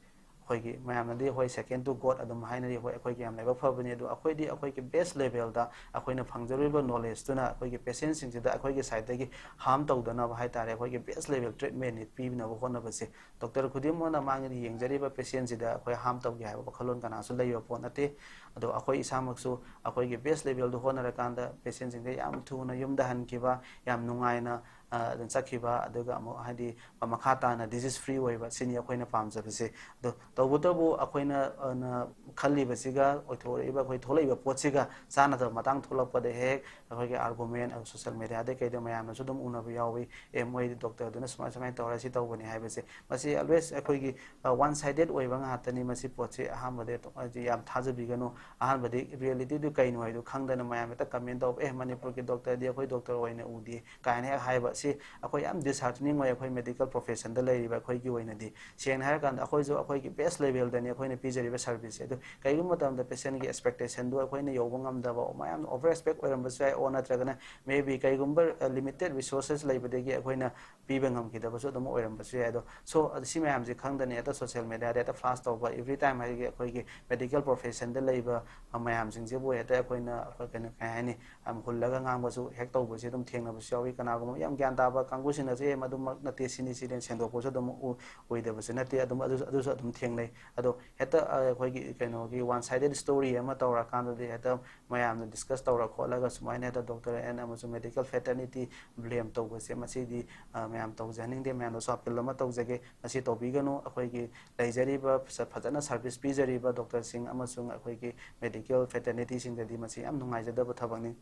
ꯑꯩꯈꯣꯏꯒꯤ ꯃꯌꯥꯝꯅꯗꯤ ꯍꯣꯏ second to God ꯑꯗꯨꯝ ꯍꯥꯏꯅꯔꯤ, ꯍꯣꯏ ꯑꯩꯈꯣꯏꯒꯤ ꯌꯥꯝ ꯂꯥꯏꯕꯛ ꯐꯕꯅꯤ, ꯑꯗꯣ ꯑꯩꯈꯣꯏꯗꯤ ꯑꯩꯈꯣꯏꯒꯤ ꯕꯦꯁ ꯂꯦꯚꯦꯜꯗ ꯑꯩꯈꯣꯏꯅ ꯐꯪꯖꯔꯤꯕ ꯅꯣꯂꯦꯖꯇꯨꯅ ꯑꯩꯈꯣꯏꯒꯤ ꯄꯦꯁꯦꯟꯁꯤꯡꯁꯤꯗ ꯑꯩꯈꯣꯏꯒꯤ ꯁꯥꯏꯠꯇꯒꯤ ꯍꯥꯔꯝ ꯇꯧꯗꯅꯕ ꯍꯥꯏꯇꯥꯔꯦ, ꯑꯩꯈꯣꯏꯒꯤ ꯕꯦꯁ ꯂꯦꯚꯦꯜ ꯇ꯭ꯔꯤꯠꯃꯦꯟꯅꯤ ꯄꯤꯅꯕ ꯍꯣꯠꯅꯕꯁꯦ꯫ ꯗꯣꯛꯇꯔ ꯈꯨꯗꯤꯡꯃꯛꯅ ꯃꯥꯒꯤ ꯌꯦꯡꯖꯔꯤꯕ ꯄꯦꯁꯦꯟꯁꯤꯗ ꯑꯩꯈꯣꯏ ꯍꯥꯔꯝ ꯇꯧꯒꯦ ꯍꯥꯏꯕ ꯋꯥꯈꯜꯂꯣꯟ ꯀꯅꯥꯁꯨ ꯂꯩꯕ ꯄꯣꯠ ꯅꯠꯇꯦ꯫ ꯑꯗꯣ ꯑꯩꯈꯣꯏ ꯏꯁꯥꯃꯛꯁꯨ ꯑꯩꯈꯣꯏꯒꯤ ꯕꯦꯁ ꯂꯦꯚꯦꯜꯗ ꯍꯣꯠꯅꯔꯀꯥꯟꯗ ꯄꯦꯁꯦꯟꯁꯤꯡꯁꯦ ꯌꯥꯝ ꯊꯨꯅ ꯌꯨꯝꯗ ꯍꯟꯈꯤꯕ, ꯌꯥꯝ ꯅꯨꯡꯉꯥꯏꯅ, ꯑ, ꯑꯗꯨꯝ ꯆꯠꯈꯤꯕ, ꯑꯗꯨꯒ ꯑꯃꯨꯛ ꯍꯥꯏꯗꯤ ꯃꯈꯥ ꯇꯥꯅ ꯗꯤꯖꯤꯁ ꯐ꯭ꯔꯤ ꯑꯣꯏꯕ, ꯁꯤꯅꯤ ꯑꯩꯈꯣꯏꯅ ꯄꯥꯝꯖꯕꯁꯦ꯫ ꯑꯗꯣ ꯇꯧꯕꯇꯕꯨ ꯑꯩꯈꯣꯏꯅ, ꯑ, ꯅ ꯈꯜꯂꯤꯕꯁꯤꯒ ꯑꯣꯏꯊꯣꯔꯛꯏꯕ, ꯑꯩꯈꯣꯏ ꯊꯣꯛꯂꯛꯏꯕ ꯄꯣꯠꯁꯤꯒ ꯆꯥꯟꯅꯗꯕ ꯃꯇꯥꯡ ꯊꯣꯛꯂꯛꯄꯗ ꯍꯦꯛ ꯍꯦꯛ ꯑꯩꯈꯣꯏꯒꯤ ꯑꯥꯔꯒꯨꯃꯦꯟ, ꯁꯣꯁꯤꯌꯦꯜ ꯃꯦꯗꯤꯌꯥꯗ ꯀꯩꯗ ꯃꯌꯥꯝꯅꯁꯨ ꯑꯗꯨꯝ ꯎꯅꯕ ꯌꯥꯎꯏ, "ꯑꯦ, ꯃꯣꯏ ꯗꯣꯛꯇꯔꯗꯨꯅ ꯁꯨꯃꯥꯏ ꯁꯨꯃꯥꯏꯅ ꯇꯧꯔ ꯁꯤ ꯇꯧꯕꯅꯤ" ꯍꯥꯏꯕꯁꯦ꯫ ꯃꯁꯤ ꯑꯣꯜꯋꯦꯁ ꯑꯩꯈꯣꯏꯒꯤ, ꯑ, ꯋꯥꯟ ꯁꯥꯏꯗꯦꯠ ꯑꯣꯏꯕ ꯉꯥꯛꯇꯅꯤ꯫ ꯃꯁꯤ ꯄꯣꯠꯁꯤ ꯑꯍꯥꯟꯕꯗ ꯇꯣ-, ꯍꯥꯏꯗꯤ ꯌꯥꯝ ꯊꯥꯖꯕꯤꯒꯅꯨ꯫ ꯑꯍꯥꯟꯕꯗꯤ ꯔꯤꯌꯦꯂꯤꯇꯤꯗꯨ ꯀꯩꯅꯣ ꯍꯥꯏꯗꯣ ꯈꯪꯗꯅ ꯃꯌꯥꯝ ꯍꯦꯛꯇ ꯀꯃꯦꯟ ꯇꯧꯕ, "ꯑꯦ, ꯃꯅꯤꯄꯨꯔꯒꯤ ꯗꯣꯛꯇꯔꯗꯤ ꯑꯩꯈꯣꯏ ꯗꯣꯛꯇꯔ ꯑꯣꯏꯅ ꯎꯗꯦ" ꯀꯥꯏꯅ ꯍꯦꯛ ꯍꯥꯏꯕ꯫ ꯁꯤ ꯑꯩꯈꯣꯏ ꯌꯥꯝ ꯗꯤꯁꯍꯥꯔꯇꯅꯤꯡ ꯑꯣꯏ ꯑꯩꯈꯣꯏ ꯃꯦꯗꯤꯀꯦꯜ ꯄ꯭ꯔꯣꯐꯦꯁꯟꯗ ꯂꯩꯔꯤꯕ ꯑꯩꯈꯣꯏꯒꯤ ꯑꯣꯏꯅꯗꯤ꯫ ꯁꯦꯡꯅ ꯍꯥꯏꯔꯀꯥꯟꯗ ꯑꯩꯈꯣꯏꯁꯨ ꯑꯩꯈꯣꯏꯒꯤ ꯕꯦꯁ ꯂꯦꯚꯦꯜꯗꯅꯤ ꯑꯩꯈꯣꯏꯅ ꯄꯤꯖꯔꯤꯕ ꯁꯔꯚꯤꯁꯁꯦ꯫ ꯑꯗꯨ ꯀꯔꯤꯒꯨꯝꯕ ꯃꯇꯝꯗ ꯄꯦꯁꯦꯟꯒꯤ ꯑꯦꯛꯁꯄꯦꯛꯇꯦꯁꯟꯗꯨ ꯑꯩꯈꯣꯏꯅ ꯌꯧꯕ ꯉꯝꯗꯕ, ꯃꯌꯥꯝꯅ ꯑꯣꯚꯔ ꯑꯦꯛꯁꯄꯦꯛ ꯑꯣꯏꯔꯝꯕꯁꯨ ꯌꯥꯏ, ꯑꯣꯔ ꯅꯠꯇ꯭ꯔꯒꯅ ꯃꯦ ꯕꯤ ꯀꯔꯤꯒꯨꯝꯕ, ꯑ, ꯂꯤꯃꯤꯇꯦꯠ ꯔꯤꯁꯣꯔꯁꯦꯁ ꯂꯩꯕꯗꯒꯤ ꯑꯩꯈꯣꯏꯅ ꯄꯤꯕ ꯉꯝꯈꯤꯗꯕꯁꯨ ꯑꯗꯨꯝ ꯑꯣꯏꯔꯝꯕꯁꯨ ꯌꯥꯏ꯫ ꯑꯗꯣ, ꯁꯣ, ꯑꯗ ꯁꯤ ꯃꯌꯥꯝꯁꯦ ꯈꯪꯗꯅ ꯍꯦꯛꯇ ꯁꯣꯁꯤꯌꯦꯜ ꯃꯦꯗꯤꯌꯥꯗ ꯍꯦꯛꯇ ꯐ꯭ꯂꯥꯁ ꯇꯧꯕ, ꯑꯦꯚ꯭ꯔꯤ ꯇꯥꯏꯝ ꯍꯥꯏꯗꯤ ꯑꯩꯈꯣꯏꯒꯤ ꯃꯦꯗꯤꯀꯦꯜ ꯄ꯭ꯔꯣꯐꯦꯁꯟꯗ ꯂꯩꯕ, ꯑ, ꯃꯌꯥꯝꯁꯤꯡꯁꯤꯕꯨ ꯍꯦꯛꯇ ꯑꯩꯈꯣꯏꯅ, ꯑꯩꯈꯣꯏ ꯀꯩꯅꯣ, ꯀꯩ ꯍꯥꯏꯅꯤ, ꯌꯥꯝ ꯍꯨꯜꯂꯒ ꯉꯥꯡꯕꯁꯨ ꯍꯦꯛ ꯇꯧꯕꯁꯦ ꯑꯗꯨꯝ ꯊꯦꯡꯅꯕꯁꯨ ꯌꯥꯎꯏ꯫ ꯀꯅꯥꯒꯨꯝꯕ ꯌꯥꯝ ꯒ꯭ꯌꯥꯟ ꯒ꯭ꯌꯥꯟ ꯇꯥꯕ ꯀꯥꯡꯕꯨꯁꯤꯡꯅꯁꯨ "ꯑꯦ, ꯃꯗꯨꯃꯛ ꯅꯠꯇꯦ, ꯁꯤꯅꯤ, ꯁꯤꯅꯤ" ꯁꯦꯡꯗꯣꯛꯄꯁꯨ ꯑꯗꯨꯝ ꯎ-, ꯑꯣꯏꯗꯕꯁꯨ ꯅꯠꯇꯦ꯫ ꯑꯗꯨꯝ ꯑꯗꯨꯁꯨ, ꯑꯗꯨꯁꯨ ꯑꯗꯨꯝ ꯊꯦꯡꯅꯩ꯫ ꯑꯗꯣ ꯍꯦꯛꯇ, ꯑ, ꯑꯩꯈꯣꯏꯒꯤ ꯀꯩꯅꯣꯒꯤ one sided story ꯑꯃ ꯇꯧꯔꯀꯥꯟꯗꯗꯤ ꯍꯦꯛꯇ ꯃꯌꯥꯝꯅ discuss ꯇꯧꯔ ꯈꯣꯠꯂꯒ ꯁꯨꯃꯥꯏꯅ ꯍꯦꯛꯇ doctor and ꯑꯃꯁꯨꯡ medical fraternity blame ꯇꯧꯕꯁꯦ, ꯃꯁꯤꯗꯤ, ꯑ, ꯃꯌꯥꯝ ꯇꯧꯖꯍꯟꯅꯤꯡꯗꯦ꯫ ꯃꯌꯥꯝꯗꯁꯨ appeal ꯑꯃ ꯇꯧꯖꯒꯦ, ꯃꯁꯤ ꯇꯧꯕꯤꯒꯅꯨ꯫ ꯑꯩꯈꯣꯏꯒꯤ ꯂꯩꯖꯔꯤꯕ ꯐꯖ-, ꯐꯖꯅ service ꯄꯤꯖꯔꯤꯕ doctorꯁꯤꯡ ꯑꯃꯁꯨꯡ ꯑꯩꯈꯣꯏꯒꯤ medical fraternityꯁꯤꯡꯗꯗꯤ ꯃꯁꯤ ꯌꯥꯝ ꯅꯨꯡꯉꯥꯏꯖꯗꯕ ꯊꯕꯛꯅꯤ꯫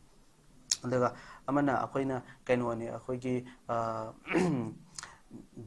ꯑꯗꯨꯒ ꯑꯃꯅ ꯑꯩꯈꯣꯏꯅ ꯀꯩꯅꯣꯅꯤ, ꯑꯩꯈꯣꯏꯒꯤ, ꯑ,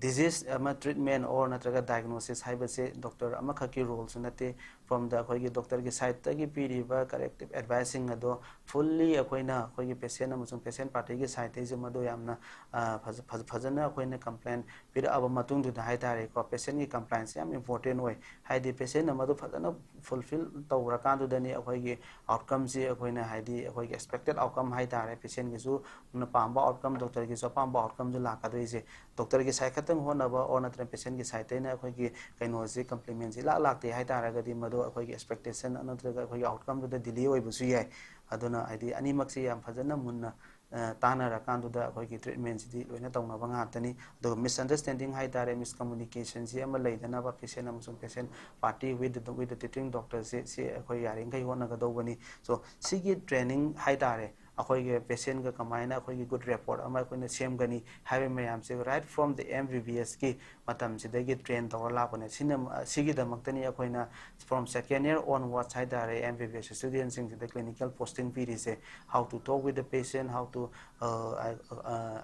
disease ꯑꯃ treatment or ꯅꯠꯇ꯭ꯔꯒ diagnosis ꯍꯥꯏꯕꯁꯦ doctor ꯑꯃꯈꯛꯀꯤ roleꯁꯨ ꯅꯠꯇꯦ꯫ From the ꯑꯩꯈꯣꯏꯒꯤ doctorꯒꯤ sideꯇꯒꯤ ꯄꯤꯔꯤꯕ corrective adviceꯁꯤꯡ ꯑꯗꯣ fully ꯑꯩꯈꯣꯏꯅ ꯑꯩꯈꯣꯏꯒꯤ patient ꯑꯃꯁꯨꯡ patient partyꯒꯤ sideꯇꯩꯁꯨ ꯃꯗꯨ ꯌꯥꯝꯅ, ꯑ, ꯐꯖ-, ꯐꯖ-, ꯐꯖꯅ ꯑꯩꯈꯣꯏꯅ complaint ꯄꯤꯔꯛꯑꯕ ꯃꯇꯨꯡꯗꯨꯗ ꯍꯥꯏꯇꯥꯔꯦꯀꯣ, patientꯒꯤ complianceꯁꯦ ꯌꯥꯝ important ꯑꯣꯏ꯫ ꯍꯥꯏꯗꯤ patientꯅ ꯃꯗꯨ ꯐꯖꯅ fulfill ꯇꯧꯈ꯭ꯔꯀꯥꯟꯗꯨꯗꯅꯤ ꯑꯩꯈꯣꯏꯒꯤ outcomeꯁꯤ ꯑꯩꯈꯣꯏꯅ, ꯍꯥꯏꯗꯤ ꯑꯩꯈꯣꯏꯒꯤ expected outcome ꯍꯥꯏꯇꯥꯔꯦ, patientꯒꯤꯁꯨ ꯄꯥꯝꯕ outcome, doctorꯒꯤꯁꯨ ꯑꯄꯥꯝꯕ outcomeꯗꯨ ꯂꯥꯛꯀꯗꯣꯏꯁꯦ꯫ Doctorꯒꯤ side ꯈꯛꯇꯪ ꯍꯣꯠꯅꯕ or ꯅꯠꯇ꯭ꯔꯒ patientꯒꯤ sideꯇꯩꯅ ꯑꯩꯈꯣꯏꯒꯤ ꯀꯩꯅꯣꯁꯤ, complimentꯁꯤ ꯏꯂꯥꯛ ꯂꯥꯛꯇꯦ ꯍꯥꯏꯇꯥꯔꯒꯗꯤ ꯃꯗꯨ ꯑꯩꯈꯣꯏꯒꯤ expectation ꯅꯠꯇ꯭ꯔꯒ ꯑꯩꯈꯣꯏꯒꯤ outcomeꯗꯨꯗ delay ꯑꯣꯏꯕꯁꯨ ꯌꯥꯏ꯫ ꯑꯗꯨꯅ ꯍꯥꯏꯗꯤ ꯑꯅꯤꯃꯛꯁꯤ ꯌꯥꯝ ꯐꯖꯅ ꯃꯨꯟꯅ, ꯑ, ꯇꯥꯟꯅꯔꯀꯥꯟꯗꯨꯗ ꯑꯩꯈꯣꯏꯒꯤ treatmentꯁꯤꯗꯤ ꯂꯣꯏꯅ ꯇꯧꯅꯕ ꯉꯥꯛꯇꯅꯤ꯫ ꯑꯗꯨꯒ misunderstanding ꯍꯥꯏꯇꯥꯔꯦ, miscommunicationꯁꯤ ꯑꯃ ꯂꯩꯗꯅꯕ patient ꯑꯃꯁꯨꯡ patient party with the, with the treating doctorꯁꯤ, ꯁꯤ ꯑꯩꯈꯣꯏ ꯌꯥꯔꯤꯈꯩ ꯍꯣꯠꯅꯒꯗꯧꯕꯅꯤ꯫ So ꯁꯤꯒꯤ training ꯍꯥꯏꯇꯥꯔꯦ, ꯑꯩꯈꯣꯏꯒꯤ patientꯒ ꯀꯃꯥꯏꯅ ꯑꯩꯈꯣꯏꯒꯤ good rapport ꯑꯃ ꯑꯩꯈꯣꯏꯅ ꯁꯦꯝꯒꯅꯤ ꯍꯥꯏꯕ ꯃꯌꯥꯝꯁꯦ right from the MBBSꯀꯤ ꯃꯇꯝꯁꯤꯗꯒꯤ train ꯇꯧꯔ ꯂꯥꯛꯄꯅꯦ꯫ ꯁꯤꯅ, ꯁꯤꯒꯤꯗꯃꯛꯇꯅꯤ ꯑꯩꯈꯣꯏꯅ from second year onwards ꯍꯥꯏꯇꯥꯔꯦ, MBBS studentꯁꯤꯡꯁꯤꯗ clinical posting ꯄꯤꯔꯤꯁꯦ, how to talk with the patient, how to, uh, uh,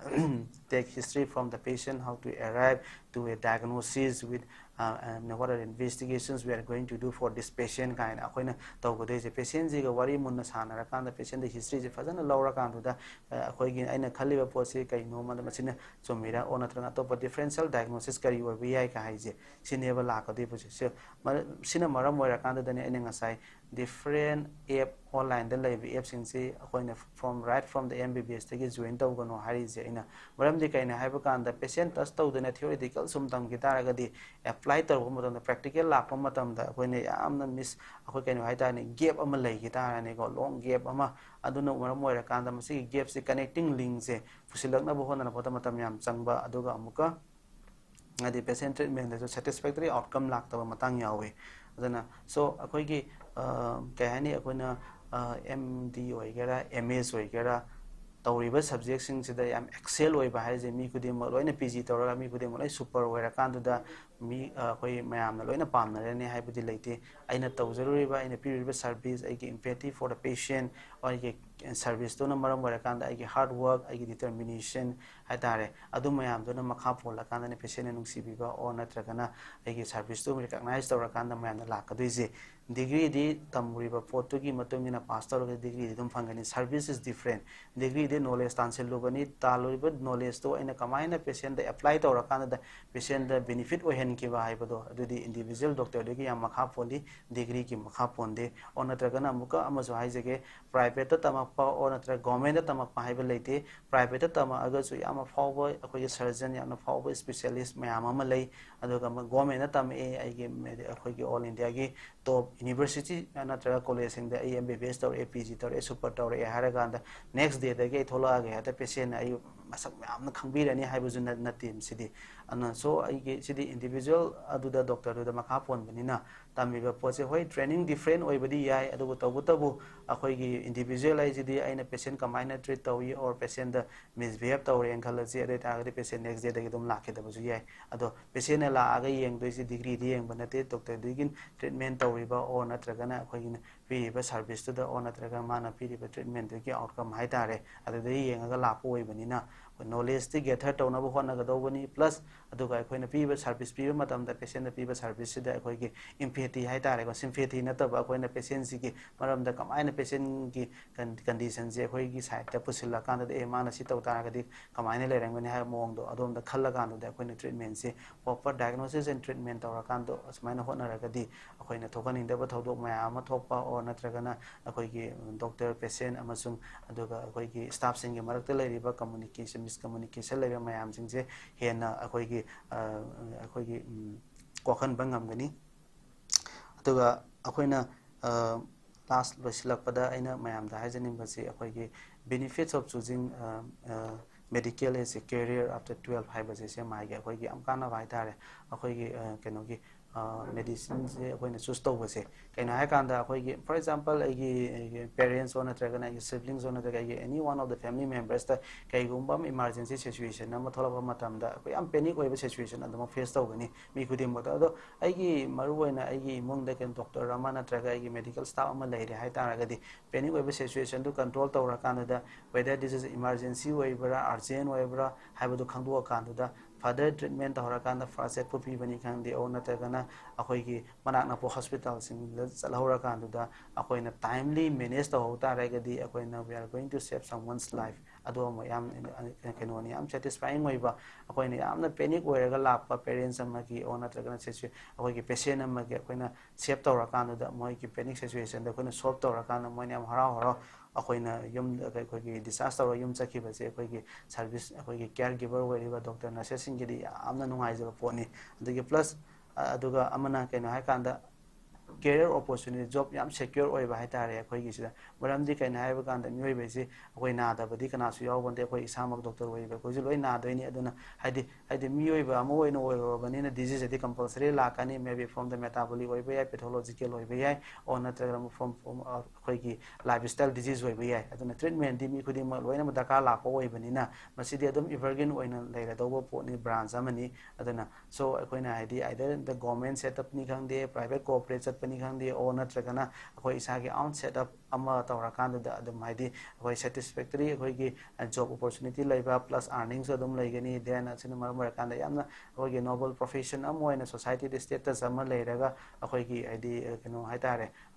take history from the patient, how to arrive to a diagnosis with, uh, and what are the investigations we are going to do for this patient ꯀꯥꯏꯅ ꯑꯩꯈꯣꯏꯅ ꯇꯧꯒꯗꯣꯏꯁꯦ꯫ Patientꯁꯤꯒ ꯋꯥꯔꯤ ꯃꯨꯟꯅ ꯁꯥꯟꯅꯔꯀꯥꯟꯗ patientꯗ historyꯁꯦ ꯐꯖꯅ ꯂꯧꯔꯀꯥꯟꯗꯨꯗ, ꯑ, ꯑꯩꯈꯣꯏꯒꯤ, ꯑꯩꯅ ꯈꯜꯂꯤꯕ ꯄꯣꯠꯁꯤ ꯀꯩꯅꯣ, ꯃꯗꯨ ꯃꯁꯤꯅ ꯆꯨꯝꯃꯤꯔꯥ or ꯅꯠꯇ꯭ꯔꯒ ꯑꯇꯣꯞꯄ differential diagnosis ꯀꯔꯤ ꯑꯣꯏꯕ ꯌꯥꯏ ꯀ ꯍꯥꯏꯁꯦ, ꯁꯤꯅꯦꯕ ꯂꯥꯛꯀꯗꯣꯏꯕꯁꯦ꯫ ꯁꯤ-, ꯃꯔ-, ꯁꯤꯅ ꯃꯔꯝ ꯑꯣꯏꯔꯀꯥꯟꯗꯨꯗꯅꯦ ꯑꯩꯅ ꯉꯁꯥꯏ Different app, online-ꯗ ꯂꯩꯕ app-ꯁꯤꯡꯁꯤ ꯑꯩꯈꯣꯏꯅ from, right from the M B B S-ꯇꯒꯤ join ꯇꯧꯒꯅꯨ ꯍꯥꯏꯔꯤꯁꯦ ꯑꯩꯅ꯫ ꯃꯔꯝꯗꯤ ꯀꯩꯅꯣ ꯍꯥꯏꯕ ꯀꯥꯟꯗ, patient touch ꯇꯧꯗꯅ theoretical ꯁꯨꯝ ꯇꯝꯈꯤ ꯇꯥꯔꯒꯗꯤ, apply ꯇꯧꯔꯛꯄ ꯃꯇꯝꯗ, practical ꯂꯥꯛꯄ ꯃꯇꯝꯗ ꯑꯩꯈꯣꯏꯅ ꯌꯥꯝꯅ miss, ꯑꯩꯈꯣꯏ ꯀꯩꯅꯣ ꯍꯥꯏ ꯇꯥꯔꯦꯅꯦ, gap ꯑꯃ ꯂꯩꯈꯤ ꯇꯥꯔꯅꯤꯀꯣ, long gap ꯑꯃ꯫ ꯑꯗꯨꯅ ꯃꯔꯝ ꯑꯣꯏꯔꯀꯥꯟꯗ ꯃꯁꯤꯒꯤ gap-ꯁꯤ, connecting link-ꯁꯦ ꯄꯨꯁꯤꯜꯂꯛꯅꯕ ꯍꯣꯠꯅꯔꯛꯄꯗ ꯃꯇꯝ ꯌꯥꯝ ꯆꯪꯕ, ꯑꯗꯨꯒ ꯑꯃꯨꯛꯀ ꯍꯥꯏꯗꯤ patient treatment-ꯇꯁꯨ satisfactory outcome ꯂꯥꯛꯇꯕ ꯃꯇꯥꯡ ꯌꯥꯎꯋꯤ꯫ ꯑꯗꯨꯅ, so, ꯑꯩꯈꯣꯏꯒꯤ, ꯑ, ꯀꯩ ꯍꯥꯏꯅꯤ, ꯑꯩꯈꯣꯏꯅ, ꯑ, M D ꯑꯣꯏꯒꯦꯔꯥ, M S ꯑꯣꯏꯒꯦꯔꯥ, ꯇꯧꯔꯤꯕ subject-ꯁꯤꯡꯁꯤꯗ ꯌꯥꯝ excel ꯑꯣꯏꯕ ꯍꯥꯏꯁꯦ, ꯃꯤ ꯈꯨꯗꯤꯡꯃꯛ ꯂꯣꯏꯅ P G ꯇꯧꯔꯒ, ꯃꯤ ꯈꯨꯗꯤꯡꯃꯛ ꯂꯣꯏ super ꯑꯣꯏꯔꯀꯥꯟꯗꯨꯗ, ꯃꯤ, ꯑ, ꯑꯩꯈꯣꯏ ꯃꯌꯥꯝꯅ ꯂꯣꯏꯅ ꯄꯥꯝꯅꯔꯅꯤ ꯍꯥꯏꯕꯗꯤ ꯂꯩꯇꯦ꯫ ꯑꯩꯅ ꯇꯧꯖꯔꯨꯔꯤꯕ, ꯑꯩꯅ ꯄꯤꯔꯤꯕ service, ꯑꯩꯒꯤ empathy for the patient, ꯑꯩꯒꯤ service-ꯇꯨꯅ ꯃꯔꯝ ꯑꯣꯏꯔꯀꯥꯟꯗ, ꯑꯩꯒꯤ hard work, ꯑꯩꯒꯤ determination ꯍꯥꯏ ꯇꯥꯔꯦ, ꯑꯗꯨ ꯃꯌꯥꯝꯗꯨꯅ ꯃꯈꯥ ꯄꯣꯜꯂꯀꯥꯟꯗꯅꯦ patient-ꯅ ꯅꯨꯡꯁꯤꯕꯤꯕ, or ꯅꯠꯇ꯭ꯔꯒꯅ ꯑꯩꯒꯤ service-ꯇꯨ recognize ꯇꯧꯔꯀꯥꯟꯗ ꯃꯌꯥꯝꯅ ꯂꯥꯛꯀꯗꯣꯏꯁꯦ꯫ Degree-ꯗꯤ ꯇꯝꯃꯨꯔꯤꯕ ꯄꯣꯠꯇꯨꯒꯤ ꯃꯇꯨꯡ ꯏꯟꯅ pass ꯇꯧꯔꯒ degree-ꯗꯤ ꯑꯗꯨꯝ ꯐꯪꯒꯅꯤ꯫ Service is different꯫ Degree-ꯗꯤ knowledge ꯇꯥꯟꯁꯤꯜꯂꯨꯕꯅꯤ, ꯇꯥꯜꯂꯨꯔꯤꯕ knowledge-ꯇꯣ ꯑꯩꯅ ꯀꯃꯥꯏꯅ patient-ꯗ apply ꯇꯧꯔꯀꯥꯟꯗ patient-ꯗ benefit ꯑꯣꯏꯍꯟꯈꯤꯕ ꯍꯥꯏꯕꯗꯣ, ꯑꯗꯨꯗꯤ individual doctor-ꯗꯨꯒꯤ ꯌꯥꯝ ꯃꯈꯥ ꯄꯣꯜꯂꯤ, degree-ꯒꯤ ꯃꯈꯥ ꯄꯣꯟꯗꯦ꯫ Or ꯅꯠꯇ꯭ꯔꯒꯅ ꯑꯃꯨꯛꯀ ꯑꯃꯁꯨ ꯍꯥꯏꯖꯒꯦ, private-ꯇ ꯇꯝꯃꯛꯄ or ꯅꯠꯇ꯭ꯔꯒ government-ꯇ ꯇꯝꯃꯛꯄ ꯍꯥꯏꯕ ꯂꯩꯇꯦ꯫ Private-ꯇ ꯇꯝꯃꯛꯑꯒꯁꯨ ꯌꯥꯝꯅ ꯐꯥꯎꯕ ꯑꯩꯈꯣꯏꯒꯤ surgeon, ꯌꯥꯝꯅ ꯐꯥꯎꯕ specialist ꯃꯌꯥꯝ ꯑꯃ ꯂꯩ꯫ ꯑꯗꯨꯒ ꯑꯃ government-ꯇ ꯇꯝꯃꯛꯑꯦ, ꯑꯩꯒꯤ ꯃꯦꯗꯤ-, ꯑꯩꯈꯣꯏꯒꯤ all India-ꯒꯤ top university ꯅꯠꯇ꯭ꯔꯒ college-ꯁꯤꯡꯗ ꯑꯩ M B B S ꯇꯧꯔꯛꯑꯦ, P G ꯇꯧꯔꯛꯑꯦ, super ꯇꯧꯔꯛꯑꯦ ꯍꯥꯏꯔꯀꯥꯟꯗ next day-ꯗꯒꯤ ꯑꯩ ꯊꯣꯛꯂꯛꯑꯒ ꯍꯦꯛꯇ patient-ꯅ ꯑꯩ ꯃꯁꯛ ꯃꯌꯥꯝꯅ ꯈꯪꯕꯤꯔꯅꯤ ꯍꯥꯏꯕꯁꯨ ꯅꯠ-, ꯅꯠꯇꯦ ꯁꯤꯗꯤ꯫ ꯑꯗꯨꯅ, so, ꯑꯩꯒꯤ ꯁꯤꯗꯤ individual ꯑꯗꯨꯗ, doctor-ꯗꯨꯗ ꯃꯈꯥ ꯄꯣꯟꯕꯅꯤꯅ, ꯇꯝꯃꯤꯕ ꯄꯣꯠꯁꯦ, ꯍꯣꯏ, training different ꯑꯣꯏꯕꯗꯤ ꯌꯥꯏ, ꯑꯗꯨꯕꯨ ꯇꯧꯕꯇꯕꯨ ꯑꯩꯈꯣꯏꯒꯤ individual ꯍꯥꯏꯁꯤꯗꯤ ꯑꯩꯅ patient ꯀꯃꯥꯏꯅ treat ꯇꯧꯏ, or patient-ꯗ misbehave ꯇꯧꯔꯦꯅ ꯈꯜꯂꯁꯤ, ꯑꯗꯨ ꯑꯣꯏ ꯇꯥꯔꯒꯗꯤ patient next day-ꯗꯒꯤ ꯑꯗꯨꯝ ꯂꯥꯛꯈꯤꯗꯕꯁꯨ ꯌꯥꯏ꯫ ꯑꯗꯣ patient-ꯅ ꯂꯥꯛꯑꯒ ꯌꯦꯡꯗꯣꯏꯁꯤ degree-ꯗꯤ ꯌꯦꯡꯕ ꯅꯠꯇꯦ, doctor-ꯗꯨꯒꯤ treatment ꯇꯧꯔꯤꯕ or ꯅꯠꯇ꯭ꯔꯒꯅ ꯑꯩꯈꯣꯏꯒꯤꯅ ꯄꯤꯔꯤꯕ service-ꯇꯨꯗ or ꯅꯠꯇ꯭ꯔꯒ ꯃꯥꯅ ꯄꯤꯔꯤꯕ treatment-ꯗꯨꯒꯤ outcome ꯍꯥꯏ ꯇꯥꯔꯦ, ꯑꯗꯨꯗ ꯌꯦꯡꯉꯒ ꯂꯥꯛꯄ ꯑꯣꯏꯕꯅꯤꯅ, ꯑꯩꯈꯣꯏ knowledge-ꯇꯤ gather ꯇꯧꯅꯕ ꯍꯣꯠꯅꯒꯗꯧꯕꯅꯤ, plus ꯑꯗꯨꯒ ꯑꯩꯈꯣꯏꯅ ꯄꯤꯕ service ꯄꯤꯕ ꯃꯇꯝꯗ, patient-ꯗ ꯄꯤꯕ service-ꯁꯤꯗ ꯑꯩꯈꯣꯏꯒꯤ ꯍꯥꯏꯇꯥꯔꯦꯀꯣ, sympathy ꯅꯠꯇꯕ ꯑꯩꯈꯣꯏꯅ patientꯁꯤꯒꯤ ꯃꯔꯝꯗ ꯀꯃꯥꯏꯅ patientꯒꯤ conditionꯁꯦ ꯑꯩꯈꯣꯏꯒꯤ sideꯇ ꯄꯨꯁꯤꯜꯂꯀꯥꯟꯗꯗꯤ, ꯑꯦ, ꯃꯥꯅ ꯁꯤ ꯇꯧ ꯇꯥꯔꯒꯗꯤ ꯀꯃꯥꯏꯅ ꯂꯩꯔꯝꯒꯅꯤ ꯍꯥꯏꯕ ꯃꯑꯣꯡꯗꯣ ꯑꯗꯣꯝꯗ ꯈꯜꯂꯀꯥꯟꯗꯨꯗ ꯑꯩꯈꯣꯏꯅ treatmentꯁꯦ proper diagnosis and treatment ꯇꯧꯔꯀꯥꯟꯗ ꯑꯁꯨꯃꯥꯏꯅ ꯍꯣꯠꯅꯔꯒꯗꯤ ꯑꯩꯈꯣꯏꯅ ꯊꯣꯛꯍꯟꯅꯤꯡꯗꯕ ꯊꯧꯗꯣꯛ ꯃꯌꯥꯝ ꯑꯃ ꯊꯣꯛꯄ, or ꯅꯠꯇ꯭ꯔꯒꯅ ꯑꯩꯈꯣꯏꯒꯤ doctor, patient ꯑꯃꯁꯨꯡ ꯑꯗꯨꯒ ꯑꯩꯈꯣꯏꯒꯤ staffꯁꯤꯡꯒꯤ ꯃꯔꯛꯇ ꯂꯩꯔꯤꯕ communication, miscommunication ꯂꯩꯕ ꯃꯌꯥꯝꯁꯤꯡꯁꯦ ꯍꯦꯟꯅ ꯑꯩꯈꯣꯏꯒꯤ, ꯑ, ꯑꯩꯈꯣꯏꯒꯤ, ꯎꯝ, ꯀꯣꯛꯍꯟꯕ ꯉꯝꯒꯅꯤ꯫ ꯑꯗꯨꯒ ꯑꯩꯈꯣꯏꯅ, ꯑ, last ꯂꯣꯏꯁꯤꯜꯂꯛꯄꯗ ꯑꯩꯅ ꯃꯌꯥꯝꯗ ꯍꯥꯏꯖꯅꯤꯡꯕꯁꯤ, ꯑꯩꯈꯣꯏꯒꯤ benefits of choosing, ꯑ, ꯑ, medical as a career after twelve ꯍꯥꯏꯕꯁꯦ, ꯁꯤ ꯑꯦꯝ ꯑꯥꯏꯒꯤ ꯑꯩꯈꯣꯏꯒꯤ ꯌꯥꯝ ꯀꯥꯟꯅꯕ ꯍꯥꯏꯇꯥꯔꯦ꯫ ꯑꯩꯈꯣꯏꯒꯤ, ꯑ, ꯀꯩꯅꯣꯒꯤ, ꯑ, medicineꯁꯦ ꯑꯩꯈꯣꯏꯅ choose ꯇꯧꯕꯁꯦ ꯀꯩꯅꯣ ꯍꯥꯏꯀꯥꯟꯗ, ꯑꯩꯈꯣꯏꯒꯤ, for example, ꯑꯩꯒꯤ, ꯑꯩꯒꯤ parents ꯑꯣ ꯅꯠꯇ꯭ꯔꯒꯅ ꯑꯩꯒꯤ siblings ꯑꯣ ꯅꯠꯇ꯭ꯔꯒ ꯑꯩꯒꯤ any one of the family membersꯇ ꯀꯩꯒꯨꯝꯕ ꯑꯃ emergency situation ꯑꯃ ꯊꯣꯛꯂꯛꯄ ꯃꯇꯝꯗ, ꯑꯩꯈꯣꯏ ꯌꯥꯝ panic ꯑꯣꯏꯕ situation ꯑꯗꯨꯃꯛ face ꯇꯧꯒꯅꯤ ꯃꯤ ꯈꯨꯗꯤꯡꯃꯛꯇ꯫ ꯑꯗꯣ ꯑꯩꯒꯤ, ꯃꯔꯨꯑꯣꯏꯅ ꯑꯩꯒꯤ ꯏꯃꯨꯡꯗ ꯀꯩꯅꯣ doctor ꯑꯃ ꯅꯠꯇ꯭ꯔꯒ ꯑꯩꯒꯤ medical staff ꯑꯃ ꯂꯩꯔꯦ ꯍꯥꯏ ꯇꯥꯔꯒꯗꯤ, panic ꯑꯣꯏꯕ situationꯗꯨ control ꯇꯧꯔꯀꯥꯟꯗꯨꯗ, whether this is emergency ꯑꯣꯏꯕ꯭ꯔꯥ, urgent ꯑꯣꯏꯕ꯭ꯔꯥ ꯍꯥꯏꯕꯗꯨ ꯈꯪꯗꯣꯛꯑꯀꯥꯟꯗꯨꯗ, further treatment ꯇꯧꯍꯧꯔꯀꯥꯟꯗ first aidꯄꯨ ꯄꯤꯕꯅꯤ ꯈꯪꯗꯦ, ꯑꯣ ꯅꯠꯇ꯭ꯔꯒꯅ ꯑꯩꯈꯣꯏꯒꯤ ꯃꯅꯥꯛ ꯅꯛꯄ hospitalꯁꯤꯡꯗ ꯆꯠꯍꯧꯔꯀꯥꯟꯗꯨꯗ ꯑꯩꯈꯣꯏꯅ timely manage ꯇꯧꯍꯧ ꯇꯥꯔꯒꯗꯤ, ꯑꯩꯈꯣꯏꯅ we are going to save someone's life꯫ ꯑꯗꯨ ꯑꯃ ꯌꯥꯝ, ꯀꯩꯅꯣꯅꯤ, ꯌꯥꯝ satisfying ꯑꯣꯏꯕ, ꯑꯩꯈꯣꯏꯅ ꯌꯥꯝꯅ panic ꯑꯣꯏꯔꯒ ꯂꯥꯛꯄ parents ꯑꯃꯒꯤ, ꯑꯣ ꯅꯠꯇ꯭ꯔꯒꯅ situ-, ꯑꯩꯈꯣꯏꯒꯤ patient ꯑꯃꯒꯤ ꯑꯩꯈꯣꯏꯅ save ꯇꯧꯔꯀꯥꯟꯗꯨꯗ, ꯃꯣꯏꯒꯤ panic situationꯗ ꯑꯩꯈꯣꯏꯅ solve ꯇꯧꯔꯀꯥꯟꯗ ꯃꯣꯏꯅ ꯌꯥꯝ ꯍꯔꯥꯎ ꯍꯔꯥꯎ ꯑꯩꯈꯣꯏꯅ ꯌꯨꯝ, ꯑꯩꯈꯣꯏꯒꯤ discharge ꯇꯧꯔꯒ ꯌꯨꯝ ꯆꯠꯈꯤꯕꯁꯦ, ꯑꯩꯈꯣꯏꯒꯤ service, ꯑꯩꯈꯣꯏꯒꯤ caregiver ꯑꯣꯏꯔꯤꯕ doctor, nurseꯁꯤꯡꯒꯤꯗꯤ ꯌꯥꯝꯅ ꯅꯨꯡꯉꯥꯏꯖꯕ ꯄꯣꯠꯅꯤ꯫ ꯑꯗꯒꯤ plus, ꯑ-, ꯑꯗꯨꯒ ꯑꯃꯅ ꯀꯩꯅꯣ ꯍꯥꯏꯀꯥꯟꯗ, career opportunity, job ꯌꯥꯝ secure ꯑꯣꯏꯕ ꯍꯥꯏꯇꯥꯔꯦ ꯑꯩꯈꯣꯏꯒꯤꯁꯤꯗ꯫ ꯃꯔꯝꯗꯤ ꯀꯩꯅꯣ ꯍꯥꯏꯕ ꯀꯥꯟꯗ, ꯃꯤꯑꯣꯏꯕꯁꯤ ꯑꯩꯈꯣꯏ ꯅꯥꯗꯕꯗꯤ ꯀꯅꯥꯁꯨ ꯌꯥꯎꯕ ꯅꯠꯇꯦ꯫ ꯑꯩꯈꯣꯏ ꯏꯁꯥꯃꯛ doctor ꯑꯣꯏꯔꯤꯕ ꯑꯩꯈꯣꯏꯁꯨ ꯂꯣꯏ ꯅꯥꯗꯣꯏꯅꯤ꯫ ꯑꯗꯨꯅ ꯍꯥꯏꯗꯤ, ꯍꯥꯏꯗꯤ ꯃꯤꯑꯣꯏꯕ ꯑꯃ ꯑꯣꯏꯅ ꯑꯣꯏꯔꯨꯔꯕꯅꯤꯅ disease ꯑꯗꯤ compulsory ꯂꯥꯛꯀꯅꯤ꯫ Maybe from the metabolic ꯑꯣꯏꯕ ꯌꯥꯏ, pathological ꯑꯣꯏꯕ ꯌꯥꯏ, or ꯅꯠꯇ꯭ꯔꯒꯅ from, from, ꯑ, ꯑꯩꯈꯣꯏꯒꯤ lifestyle disease ꯑꯣꯏꯕ ꯌꯥꯏ꯫ ꯑꯗꯨꯅ treatmentꯗꯤ ꯃꯤ ꯈꯨꯗꯤꯡꯃꯛ ꯂꯣꯏꯅꯃꯛ ꯗꯔꯀꯥꯔ ꯂꯥꯛꯄ ꯑꯣꯏꯕꯅꯤꯅ, ꯃꯁꯤꯗꯤ ꯑꯗꯨꯝ evergreen ꯑꯣꯏꯅ ꯂꯩꯔꯗꯧꯕ ꯄꯣꯠꯅꯤ, branch ꯑꯃꯅꯤ꯫ ꯑꯗꯨꯅ, so, ꯑꯩꯈꯣꯏꯅ ꯍꯥꯏꯗꯤ either the government setupꯅꯤ ꯈꯪꯗꯦ, private corporate ꯆꯠ-, ꯄꯅꯤ ꯈꯪꯗꯦ, ꯑꯣ ꯅꯠꯇ꯭ꯔꯒꯅ ꯑꯩꯈꯣꯏ ꯏꯁꯥꯒꯤ own setup ꯑꯃ ꯇꯧꯔꯀꯥꯟꯗꯨꯗ ꯑꯗꯨꯝ, ꯍꯥꯏꯗꯤ ꯑꯩꯈꯣꯏ satisfactory ꯑꯩꯈꯣꯏꯒꯤ job opportunity ꯂꯩꯕ plus earnings ꯑꯗꯨꯝ ꯂꯩꯒꯅꯤ꯫ Then ꯑꯁꯤꯅ ꯃꯔꯝ ꯑꯣꯏꯔꯀꯥꯟꯗ ꯌꯥꯝꯅ ꯑꯩꯈꯣꯏꯒꯤ noble profession ꯑꯃ ꯑꯣꯏꯅ societyꯗ status ꯑꯃ ꯂꯩꯔꯒ ꯑꯩꯈꯣꯏꯒꯤ, ꯍꯥꯏꯗꯤ ꯀꯩꯅꯣ ꯍꯥꯏꯇꯥꯔꯦ,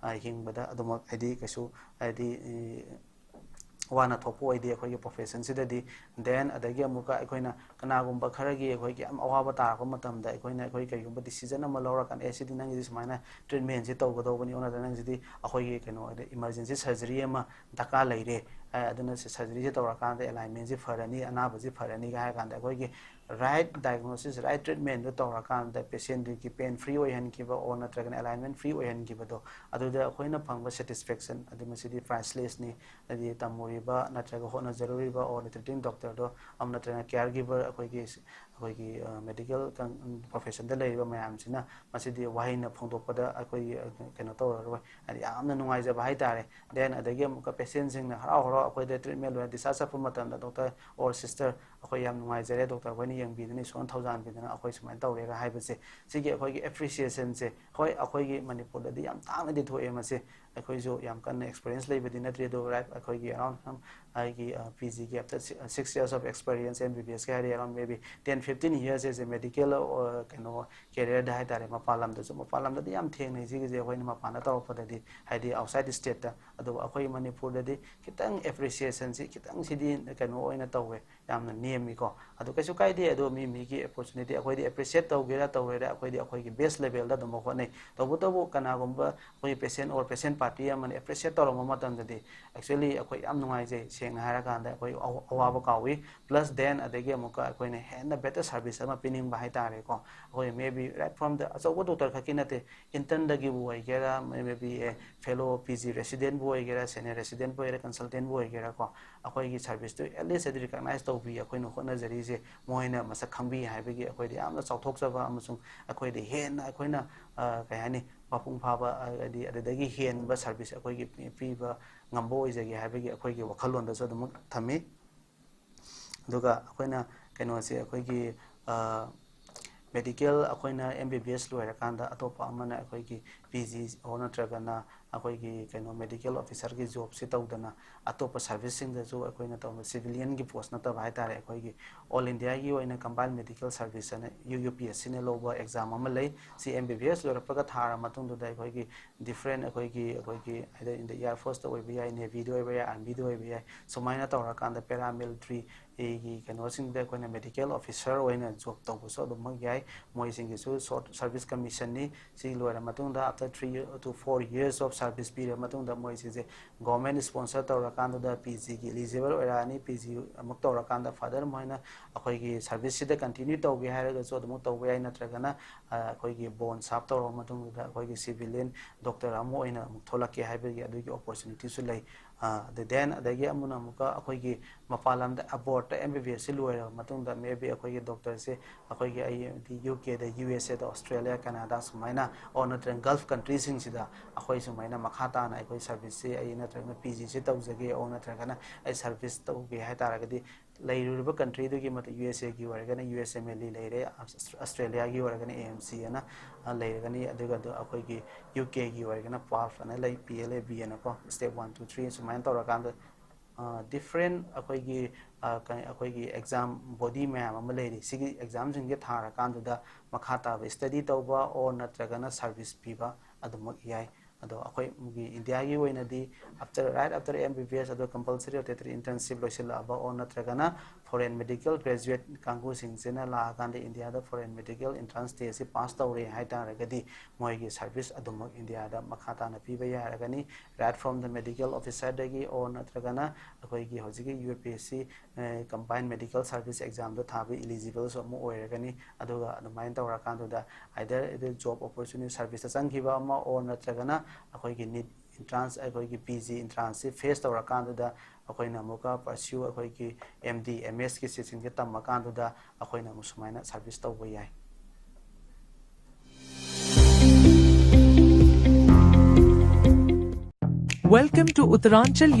ꯍꯤꯡꯕꯗ ꯑꯗꯨꯃꯛ, ꯍꯥꯏꯗꯤ ꯀꯩꯁꯨ, ꯍꯥꯏꯗꯤ ꯋꯥꯅ ꯊꯣꯛꯄ ꯑꯣꯏꯗꯦ ꯑꯩꯈꯣꯏꯒꯤ professionꯁꯤꯗꯗꯤ꯫ Then ꯑꯗꯒꯤ ꯑꯃꯨꯛꯀ ꯑꯩꯈꯣꯏꯅ ꯀꯅꯥꯒꯨꯝꯕ ꯈꯔꯒꯤ ꯑꯩꯈꯣꯏꯒꯤ ꯌꯥꯝ ꯑꯋꯥꯕ ꯇꯥꯔꯛꯄ ꯃꯇꯝꯗ ꯑꯩꯈꯣꯏꯅ ꯑꯩꯈꯣꯏ ꯀꯩꯒꯨꯝꯕ decision ꯑꯃ ꯂꯧꯔꯀꯥꯟꯗ, "ꯑꯦ, ꯁꯤꯗꯤ ꯅꯪꯒꯤꯗꯤ ꯁꯨꯃꯥꯏꯅ treatmentꯁꯤ ꯇꯧꯒꯗꯧꯕꯅꯤ, ꯑꯣ ꯅꯠꯇ꯭ꯔꯒ ꯅꯪꯁꯤꯗꯤ ꯑꯩꯈꯣꯏꯒꯤ ꯀꯩꯅꯣ, emergency surgery ꯑꯃ ꯗꯔꯀꯥꯔ ꯂꯩꯔꯦ, ꯑ, ꯑꯗꯨꯅ surgeryꯁꯤ ꯇꯧꯔꯀꯥꯟꯗ alignmentꯁꯤ ꯐꯔꯅꯤ, ꯑꯅꯥꯕꯁꯤ ꯐꯔꯅꯤꯒ" ꯍꯥꯏꯔ ꯀꯥꯟꯗ ꯑꯩꯈꯣꯏꯒꯤ right diagnosis, right treatmentꯗꯨ ꯇꯧꯔꯀꯥꯟꯗ patientꯗꯨꯒꯤ pain free ꯑꯣꯏꯍꯟꯈꯤꯕ ꯑꯣꯔ ꯅꯠꯇ꯭ꯔꯒꯅ alignment free ꯑꯣꯏꯍꯟꯈꯤꯕꯗꯣ, ꯑꯗꯨꯗ ꯑꯩꯈꯣꯏꯅ ꯐꯪꯕ satisfaction ꯑꯗꯨ ꯃꯁꯤꯗꯤ pricelessꯅꯤ꯫ ꯍꯥꯏꯗꯤ ꯇꯝꯃꯨꯔꯤꯕ ꯅꯠꯇ꯭ꯔꯒ ꯍꯣꯠꯅꯖꯔꯨꯔꯤꯕ ꯑꯣꯔ treating doctorꯗꯣ ꯑꯃ ꯅꯠꯇ꯭ꯔꯒꯅ caregiver ꯑꯩꯈꯣꯏꯒꯤ, ꯑꯩꯈꯣꯏꯒꯤ medical professionꯗ ꯂꯩꯔꯤꯕ ꯃꯌꯥꯝꯁꯤꯅ ꯃꯁꯤꯗꯤ ꯋꯥꯍꯩꯅ ꯐꯣꯡꯗꯣꯛꯄꯗ ꯑꯩꯈꯣꯏꯒꯤ ꯀꯩꯅꯣ ꯇꯧꯔꯔꯣꯏ, ꯍꯥꯏꯗꯤ ꯌꯥꯝꯅ ꯅꯨꯡꯉꯥꯏꯖꯕ ꯍꯥꯏꯇꯥꯔꯦ꯫ Then ꯑꯗꯒꯤ ꯑꯃꯨꯛꯀ patientꯁꯤꯡꯅ ꯍꯔꯥꯎ ꯍꯔꯥꯎ ꯑꯩꯈꯣꯏꯗ treatment ꯂꯣꯏꯔ discharge ꯆꯠꯄ ꯃꯇꯝꯗ, "Doctor or sister, ꯑꯩꯈꯣꯏ ꯌꯥꯝ ꯅꯨꯡꯉꯥꯏꯖꯔꯦ, doctor ꯑꯩꯈꯣꯏꯅ ꯌꯦꯡꯕꯤꯗꯅ ꯏꯁꯣꯔꯅ ꯊꯧꯖꯥꯟꯕꯤꯗꯅ ꯑꯩꯈꯣꯏ ꯁꯨꯃꯥꯏꯅ ꯇꯧꯔꯦꯒ" ꯍꯥꯏꯕꯁꯦ, ꯁꯤꯒꯤ ꯑꯩꯈꯣꯏꯒꯤ appreciationꯁꯦ, ꯍꯣꯏ, ꯑꯩꯈꯣꯏꯒꯤ ꯃꯅꯤꯄꯨꯔꯗꯗꯤ ꯌꯥꯝ ꯇꯥꯡꯅꯗꯤ ꯊꯣꯛꯑꯦ ꯃꯁꯤ, ꯑꯩꯈꯣꯏꯁꯨ ꯌꯥꯝ ꯀꯟꯅ experience ꯂꯩꯕꯗꯤ ꯅꯠꯇ꯭ꯔꯤ, ꯑꯗꯨꯕꯨ right ꯑꯩꯈꯣꯏꯒꯤ around ꯑꯩꯒꯤ PGꯒꯤ after six years of experience, MBBSꯀꯤ ꯍꯥꯏꯔꯗꯤ around maybe ten fifteen yearsꯁꯦ medical ꯀꯩꯅꯣ careerꯗ ꯍꯥꯏꯇꯥꯔꯦ, ꯃꯄꯥꯟ ꯂꯝꯗꯁꯨ, ꯃꯄꯥꯟ ꯂꯝꯗꯗꯤ ꯌꯥꯝ ꯊꯦꯡꯅꯩ ꯁꯤꯒꯤꯁꯦ, ꯑꯩꯈꯣꯏꯅ ꯃꯄꯥꯟꯗ ꯇꯧꯔꯛꯄꯗꯗꯤ, ꯍꯥꯏꯗꯤ outside stateꯇ꯫ ꯑꯗꯨꯕꯨ ꯑꯩꯈꯣꯏ ꯃꯅꯤꯄꯨꯔꯗꯗꯤ ꯈꯤꯇꯪ appreciationꯁꯤ ꯈꯤꯇꯪ ꯁꯤꯗꯤ ꯀꯩꯅꯣ ꯑꯣꯏꯅ ꯇꯧꯋꯦ, ꯌꯥꯝꯅ ꯅꯦꯝꯃꯤꯀꯣ꯫ ꯑꯗꯨ ꯀꯩꯁꯨ ꯀꯥꯏꯗꯦ, ꯑꯗꯣ ꯃꯤ ꯃꯤꯒꯤ opportunity, ꯑꯩꯈꯣꯏꯗꯤ appreciate ꯇꯧꯒꯦꯔꯥ ꯇꯧꯔꯣꯏꯔꯥ, ꯑꯩꯈꯣꯏꯗꯤ ꯑꯩꯈꯣꯏꯒꯤ best levelꯗ ꯑꯗꯨꯝ ꯍꯣꯠꯅꯩ꯫ ꯇꯧꯕꯇꯕꯨ ꯀꯅꯥꯒꯨꯝꯕ ꯑꯩꯈꯣꯏꯒꯤ patient or patient party ꯑꯃꯅ appreciate ꯇꯧꯔꯝꯕ ꯃꯇꯝꯗꯗꯤ, actually ꯑꯩꯈꯣꯏ ꯌꯥꯝ ꯅꯨꯡꯉꯥꯏꯖꯩ, ꯁꯦꯡꯅ ꯍꯥꯏꯔꯀꯥꯟꯗ ꯑꯩꯈꯣꯏ ꯑꯋꯥꯕ ꯀꯥꯎꯏ꯫ Plus then ꯑꯗꯒꯤ ꯑꯃꯨꯛꯀ ꯑꯩꯈꯣꯏꯅ ꯍꯦꯟꯅ better service ꯑꯃ ꯄꯤꯅꯤꯡꯕ ꯍꯥꯏꯇꯥꯔꯦꯀꯣ꯫ ꯑꯩꯈꯣꯏ maybe right from the ꯑꯆꯧꯕ doctor ꯈꯛꯀꯤ ꯅꯠꯇꯦ, internꯗꯒꯤꯕꯨ ꯑꯣꯏꯒꯦꯔꯥ, maybe a fellow PG residentꯕꯨ ꯑꯣꯏꯒꯦꯔꯥ, senior residentꯕꯨ ꯑꯣꯏꯒꯦꯔꯥ, consultantꯕꯨ ꯑꯣꯏꯒꯦꯔꯥ ꯀꯣ, ꯑꯩꯈꯣꯏꯒꯤ serviceꯇꯨ at least ꯍꯥꯏꯗꯤ recognize ꯇꯧꯕꯤ, ꯑꯩꯈꯣꯏꯅ ꯍꯣꯠꯅꯖꯔꯤꯁꯦ ꯃꯣꯏꯅ ꯃꯁꯛ ꯈꯪꯕꯤ ꯍꯥꯏꯕꯒꯤ ꯑꯩꯈꯣꯏꯗ ꯌꯥꯝꯅ ꯆꯥꯎꯊꯣꯛꯆꯕ ꯑꯃꯁꯨꯡ ꯑꯩꯈꯣꯏꯗ ꯍꯦꯟꯅ ꯑꯩꯈꯣꯏꯅ, ꯑ, ꯀꯩ ꯍꯥꯏꯅꯤ, ꯃꯄꯨꯡ ꯐꯥꯕ, ꯑ, ꯍꯥꯏꯗꯤ ꯑꯗꯨꯗꯒꯤ ꯍꯦꯟꯕ service ꯑꯩꯈꯣꯏꯒꯤ ꯄꯤ-, ꯄꯤꯕ ꯉꯝꯕ ꯑꯣꯏꯖꯒꯦ ꯍꯥꯏꯕꯒꯤ ꯑꯩꯈꯣꯏꯒꯤ ꯋꯥꯈꯜꯂꯣꯟꯗꯁꯨ ꯑꯗꯨꯃꯛ ꯊꯝꯃꯤ꯫ ꯑꯗꯨꯒ ꯑꯩꯈꯣꯏꯅ ꯀꯩꯅꯣꯁꯦ, ꯑꯩꯈꯣꯏꯒꯤ, ꯑ, medical ꯑꯩꯈꯣꯏꯅ MBBS ꯂꯣꯏꯔꯀꯥꯟꯗ ꯑꯇꯣꯞꯄ ꯑꯃꯅ ꯑꯩꯈꯣꯏꯒꯤ ꯄꯤ ꯖꯤ ꯑꯣꯔ ꯅꯠꯇ꯭ꯔꯒꯅ ꯑꯩꯈꯣꯏꯒꯤ ꯀꯩꯅꯣ ꯃꯦꯗꯤꯀꯦꯜ ꯑꯣꯐꯤꯁꯔꯒꯤ ꯖꯣꯕꯁꯤ ꯇꯧꯗꯅ ꯑꯇꯣꯞꯄ ꯁꯥꯔꯚꯤꯁꯁꯤꯡꯗꯁꯨ ꯑꯩꯈꯣꯏꯅ ꯇꯧꯕ ꯁꯤꯚꯤꯂꯤꯌꯟꯒꯤ ꯄꯣꯁ ꯅꯠꯇꯕ ꯍꯥꯏꯇꯥꯔꯦ, ꯑꯩꯈꯣꯏꯒꯤ ꯑꯣꯜ ꯏꯟꯗꯤꯌꯥꯒꯤ ꯑꯣꯏꯅ ꯀꯝꯕꯥꯏꯟ ꯃꯦꯗꯤꯀꯦꯜ ꯁꯥꯔꯚꯤꯁ ꯑꯅ ꯌꯨ ꯌꯨ ꯄꯤ ꯑꯦꯁ ꯁꯤꯅ ꯂꯧꯕ ꯑꯦꯛꯖꯥꯝ ꯑꯃ ꯂꯩ꯫ ꯁꯤ ꯑꯦꯝ ꯕꯤ ꯕꯤ ꯑꯦꯁ ꯂꯣꯏꯔꯛꯄꯒ ꯊꯥꯔ ꯃꯇꯨꯡꯗꯨꯗ ꯑꯩꯈꯣꯏꯒꯤ ꯗꯤꯐ꯭ꯔꯦꯟ ꯑꯩꯈꯣꯏꯒꯤ ꯑꯩꯈꯣꯏꯒꯤ ꯍꯥꯏꯗꯤ ꯏꯟꯗ ꯏꯌꯥꯔ ꯐꯣꯔꯁꯇ ꯑꯣꯏꯕ ꯌꯥꯏ, ꯅꯦꯚꯤꯗ ꯑꯣꯏꯕ ꯌꯥꯏ, ꯑꯥꯔꯃꯤꯗ ꯑꯣꯏꯕ ꯌꯥꯏ, ꯁꯨꯃꯥꯏꯅ ꯇꯧꯔꯀꯥꯟꯗ ꯄꯦꯔꯥꯃꯤꯂꯤꯇ꯭ꯔꯤꯒꯤ ꯀꯩꯅꯣꯁꯤꯡꯗ ꯑꯩꯈꯣꯏꯅ ꯃꯦꯗꯤꯀꯦꯜ ꯑꯣꯐꯤꯁꯔ ꯑꯣꯏꯅ ꯖꯣꯕ ꯇꯧꯕꯁꯨ ꯑꯗꯨꯃꯛ ꯌꯥꯏ꯫ ꯃꯣꯏꯁꯤꯡꯒꯤꯁꯨ ꯁꯣꯔꯠ ꯁꯥꯔꯚꯤꯁ ꯀꯃꯤꯁꯟꯅꯤ꯫ ꯁꯤ ꯂꯣꯏꯔ ꯃꯇꯨꯡꯗ after three to four years of service ꯄꯤꯔ ꯃꯇꯨꯡꯗ ꯃꯣꯏꯁꯤꯁꯦ ꯒꯣꯔꯃꯦꯟ ꯁ꯭ꯄꯣꯟꯁꯔ ꯇꯧꯔꯀꯥꯟꯗꯨꯗ ꯄꯤ ꯖꯤꯒꯤ ꯏꯂꯤꯖꯤꯕꯜ ꯑꯣꯏꯔꯛꯑꯅꯤ꯫ ꯄꯤ ꯖꯤ ꯑꯃꯨꯛ ꯇꯧꯔꯀꯥꯟꯗ ꯐꯔꯗꯔ ꯃꯣꯏꯅ ꯑꯩꯈꯣꯏꯒꯤ ꯁꯥꯔꯚꯤꯁꯁꯤꯗ ꯀꯟꯇꯤꯅ꯭ꯌꯨ ꯇꯧꯒꯦ ꯍꯥꯏꯔꯒꯁꯨ ꯑꯗꯨꯃꯛ ꯇꯧꯕ ꯌꯥꯏ, ꯅꯠꯇ꯭ꯔꯒꯅ ꯑ, ꯑꯩꯈꯣꯏꯒꯤ ꯕꯣꯟ ꯁꯥꯔꯚ ꯇꯧꯔꯕ ꯃꯇꯨꯡꯗꯨꯗ ꯑꯩꯈꯣꯏꯒꯤ ꯁꯤꯚꯤꯂꯤꯌꯟ ꯗꯣꯛꯇꯔ ꯑꯃ ꯑꯣꯏꯅ ꯑꯃꯨꯛ ꯊꯣꯛꯂꯛꯀꯦ ꯍꯥꯏꯕꯒꯤ ꯑꯗꯨꯒꯤ ꯑꯣꯄꯣꯔꯆꯨꯅꯤꯇꯤꯁꯨ ꯂꯩ꯫ ꯑ, ꯑꯗ ꯗꯦꯟ ꯑꯗꯒꯤ ꯑꯃꯅ ꯑꯃꯨꯛꯀ ꯑꯩꯈꯣꯏꯒꯤ ꯃꯄꯥꯟ ꯂꯝꯗ ꯑꯦꯕ꯭ꯔꯣꯗꯇ ꯑꯦꯝ ꯕꯤ ꯕꯤ ꯑꯦꯁꯁꯤ ꯂꯣꯏꯔꯕ ꯃꯇꯨꯡꯗ ꯃꯦ ꯕꯤ ꯑꯩꯈꯣꯏꯒꯤ ꯗꯣꯛꯇꯔꯁꯦ ꯑꯩꯈꯣꯏꯒꯤ ꯑꯩ ꯌꯨ ꯀꯦꯗ, ꯌꯨ ꯑꯦꯁ ꯑꯦꯗ, ꯑꯣꯁꯇ꯭ꯔꯦꯂꯤꯌꯥ, ꯀꯅꯥꯗꯥ ꯁꯨꯃꯥꯏꯅ ꯑꯣꯔ ꯅꯠꯇ꯭ꯔꯒꯅ ꯒꯜꯐ ꯀꯟꯇ꯭ꯔꯤꯁꯤꯡꯁꯤꯗ ꯑꯩꯈꯣꯏ ꯁꯨꯃꯥꯏꯅ ꯃꯈꯥ ꯇꯥꯅ ꯑꯩꯈꯣꯏ ꯁꯥꯔꯚꯤꯁꯁꯤ ꯑꯩ ꯅꯠꯇ꯭ꯔꯒꯅ ꯄꯤ ꯖꯤꯁꯤ ꯇꯧꯖꯒꯦ ꯑꯣꯔ ꯅꯠꯇ꯭ꯔꯒꯅ ꯑꯩ ꯁꯥꯔꯚꯤꯁ ꯇꯧꯒꯦ ꯍꯥꯏ ꯇꯥꯔꯒꯗꯤ ꯂꯩꯔꯨꯔꯤꯕ ꯀꯟꯇ꯭ꯔꯤꯗꯨꯒꯤ ꯃꯇꯨꯡ ꯌꯨ ꯑꯦꯁ ꯑꯦꯒꯤ ꯑꯣꯏꯔꯒꯅ U S M L E ꯂꯩꯔꯦ, ꯑꯁ-, ꯑꯁꯇ꯭ꯔꯦꯂꯤꯌꯥꯒꯤ ꯑꯣꯏꯔꯒꯅ ꯑꯦ ꯑꯦꯝ ꯁꯤ ꯑꯅ, ꯑ, ꯂꯩꯔꯒꯅꯤ, ꯑꯗꯨꯒ ꯑꯗꯨ ꯑꯩꯈꯣꯏꯒꯤ ꯌꯨ ꯀꯦꯒꯤ ꯑꯣꯏꯔꯒꯅ ꯄꯥꯜꯐ ꯑꯅ ꯂꯩ, ꯄꯤ ꯑꯦꯜ ꯑꯦ ꯕꯤ ꯑꯅꯀꯣ, ꯁ꯭ꯇꯦꯞ ꯋꯥꯟ, ꯇꯨ, ꯊ꯭ꯔꯤ ꯁꯨꯃꯥꯏꯅ ꯇꯧꯔꯀꯥꯟꯗ ꯗꯤꯐ꯭ꯔꯦꯟ ꯑꯩꯈꯣꯏꯒꯤ ꯑ, ꯀ-, ꯑꯩꯈꯣꯏꯒꯤ ꯑꯦꯛꯖꯥꯝ ꯕꯣꯗꯤ ꯃꯌꯥꯝ ꯑꯃ ꯂꯩꯔꯤ꯫ ꯁꯤꯒꯤ ꯑꯦꯛꯖꯥꯝꯁꯤꯡꯁꯦ ꯊꯥꯔꯀꯥꯟꯗꯨꯗ ꯃꯈꯥ ꯇꯥꯕ ꯁ꯭ꯇꯗꯤ ꯇꯧꯕ ꯑꯣꯔ ꯅꯠꯇ꯭ꯔꯒꯅ ꯁꯥꯔꯚꯤꯁ ꯄꯤꯕ ꯑꯗꯨꯃꯛ ꯌꯥꯏ꯫ ꯑꯗꯣ ꯑꯩꯈꯣꯏꯒꯤ ꯏꯟꯗꯤꯌꯥꯒꯤ ꯑꯣꯏꯅꯗꯤ after, right after M B B S ꯑꯗꯣ compulsory obligatory internship ꯂꯣꯏꯁꯤꯜꯂꯛꯑꯕ ꯑꯣꯔ ꯅꯠꯇ꯭ꯔꯒꯅ ꯐꯣꯔꯦꯟ ꯃꯦꯗꯤꯀꯦꯜ ꯒ꯭ꯔꯦꯖꯨꯋꯦꯠ ꯀꯥꯡꯕꯨꯁꯤꯡꯁꯤꯅ ꯂꯥꯛꯑꯀꯥꯟꯗ ꯏꯟꯗꯤꯌꯥꯗ ꯐꯣꯔꯦꯟ ꯃꯦꯗꯤꯀꯦꯜ ꯑꯦꯟꯇ꯭ꯔꯥꯟꯁ ꯇꯦꯁꯁꯤ ꯄꯥꯁ ꯇꯧꯔꯦ ꯍꯥꯏ ꯇꯥꯔꯒꯗꯤ ꯃꯣꯏꯒꯤ ꯁꯥꯔꯚꯤꯁ ꯑꯗꯨꯃꯛ ꯏꯟꯗꯤꯌꯥꯗ ꯃꯈꯥ ꯇꯥꯅ ꯄꯤꯕ ꯌꯥꯔꯒꯅꯤ꯫ Right from the medical officerꯗꯒꯤ ꯑꯣꯔ ꯅꯠꯇ꯭ꯔꯒꯅ ꯑꯩꯈꯣꯏꯒꯤ ꯍꯧꯖꯤꯛꯀꯤ U P S C combined medical service examꯗꯣ ꯊꯥꯕ ꯏꯂꯤꯖꯤꯕꯜꯁꯨ ꯑꯃꯨꯛ ꯑꯣꯏꯔꯒꯅꯤ꯫ ꯑꯗꯨꯒ ꯑꯗꯨꯃꯥꯏꯅ ꯇꯧꯔꯀꯥꯟꯗꯨꯗ either job opportunity serviceꯇ ꯆꯪꯈꯤꯕ ꯑꯃ ꯑꯣꯔ ꯅꯠꯇ꯭ꯔꯒꯅ ꯑꯩꯈꯣꯏꯒꯤ ꯅꯤꯠ ꯑꯦꯟꯇ꯭ꯔꯥꯟꯁ, ꯑꯩꯈꯣꯏꯒꯤ P G ꯑꯦꯟꯇ꯭ꯔꯥꯟꯁꯁꯤ ꯐꯦꯁ ꯇꯧꯔꯀꯥꯟꯗꯨꯗ ꯑꯩꯈꯣꯏꯅ ꯑꯃꯨꯛꯀ ꯄꯔꯁ꯭ꯌꯨ ꯑꯩꯈꯣꯏꯒꯤ M D, M S ꯀꯤ ꯁꯤꯠꯁꯤꯡꯁꯦ ꯇꯝꯃꯀꯥꯟꯗꯨꯗ ꯑꯩꯈꯣꯏꯅ ꯑꯃꯨꯛ ꯁꯨꯃꯥꯏꯅ ꯁꯥꯔꯚꯤꯁ ꯇꯧꯕ ꯌꯥꯏ꯫ Welcome to Uttaranchal University.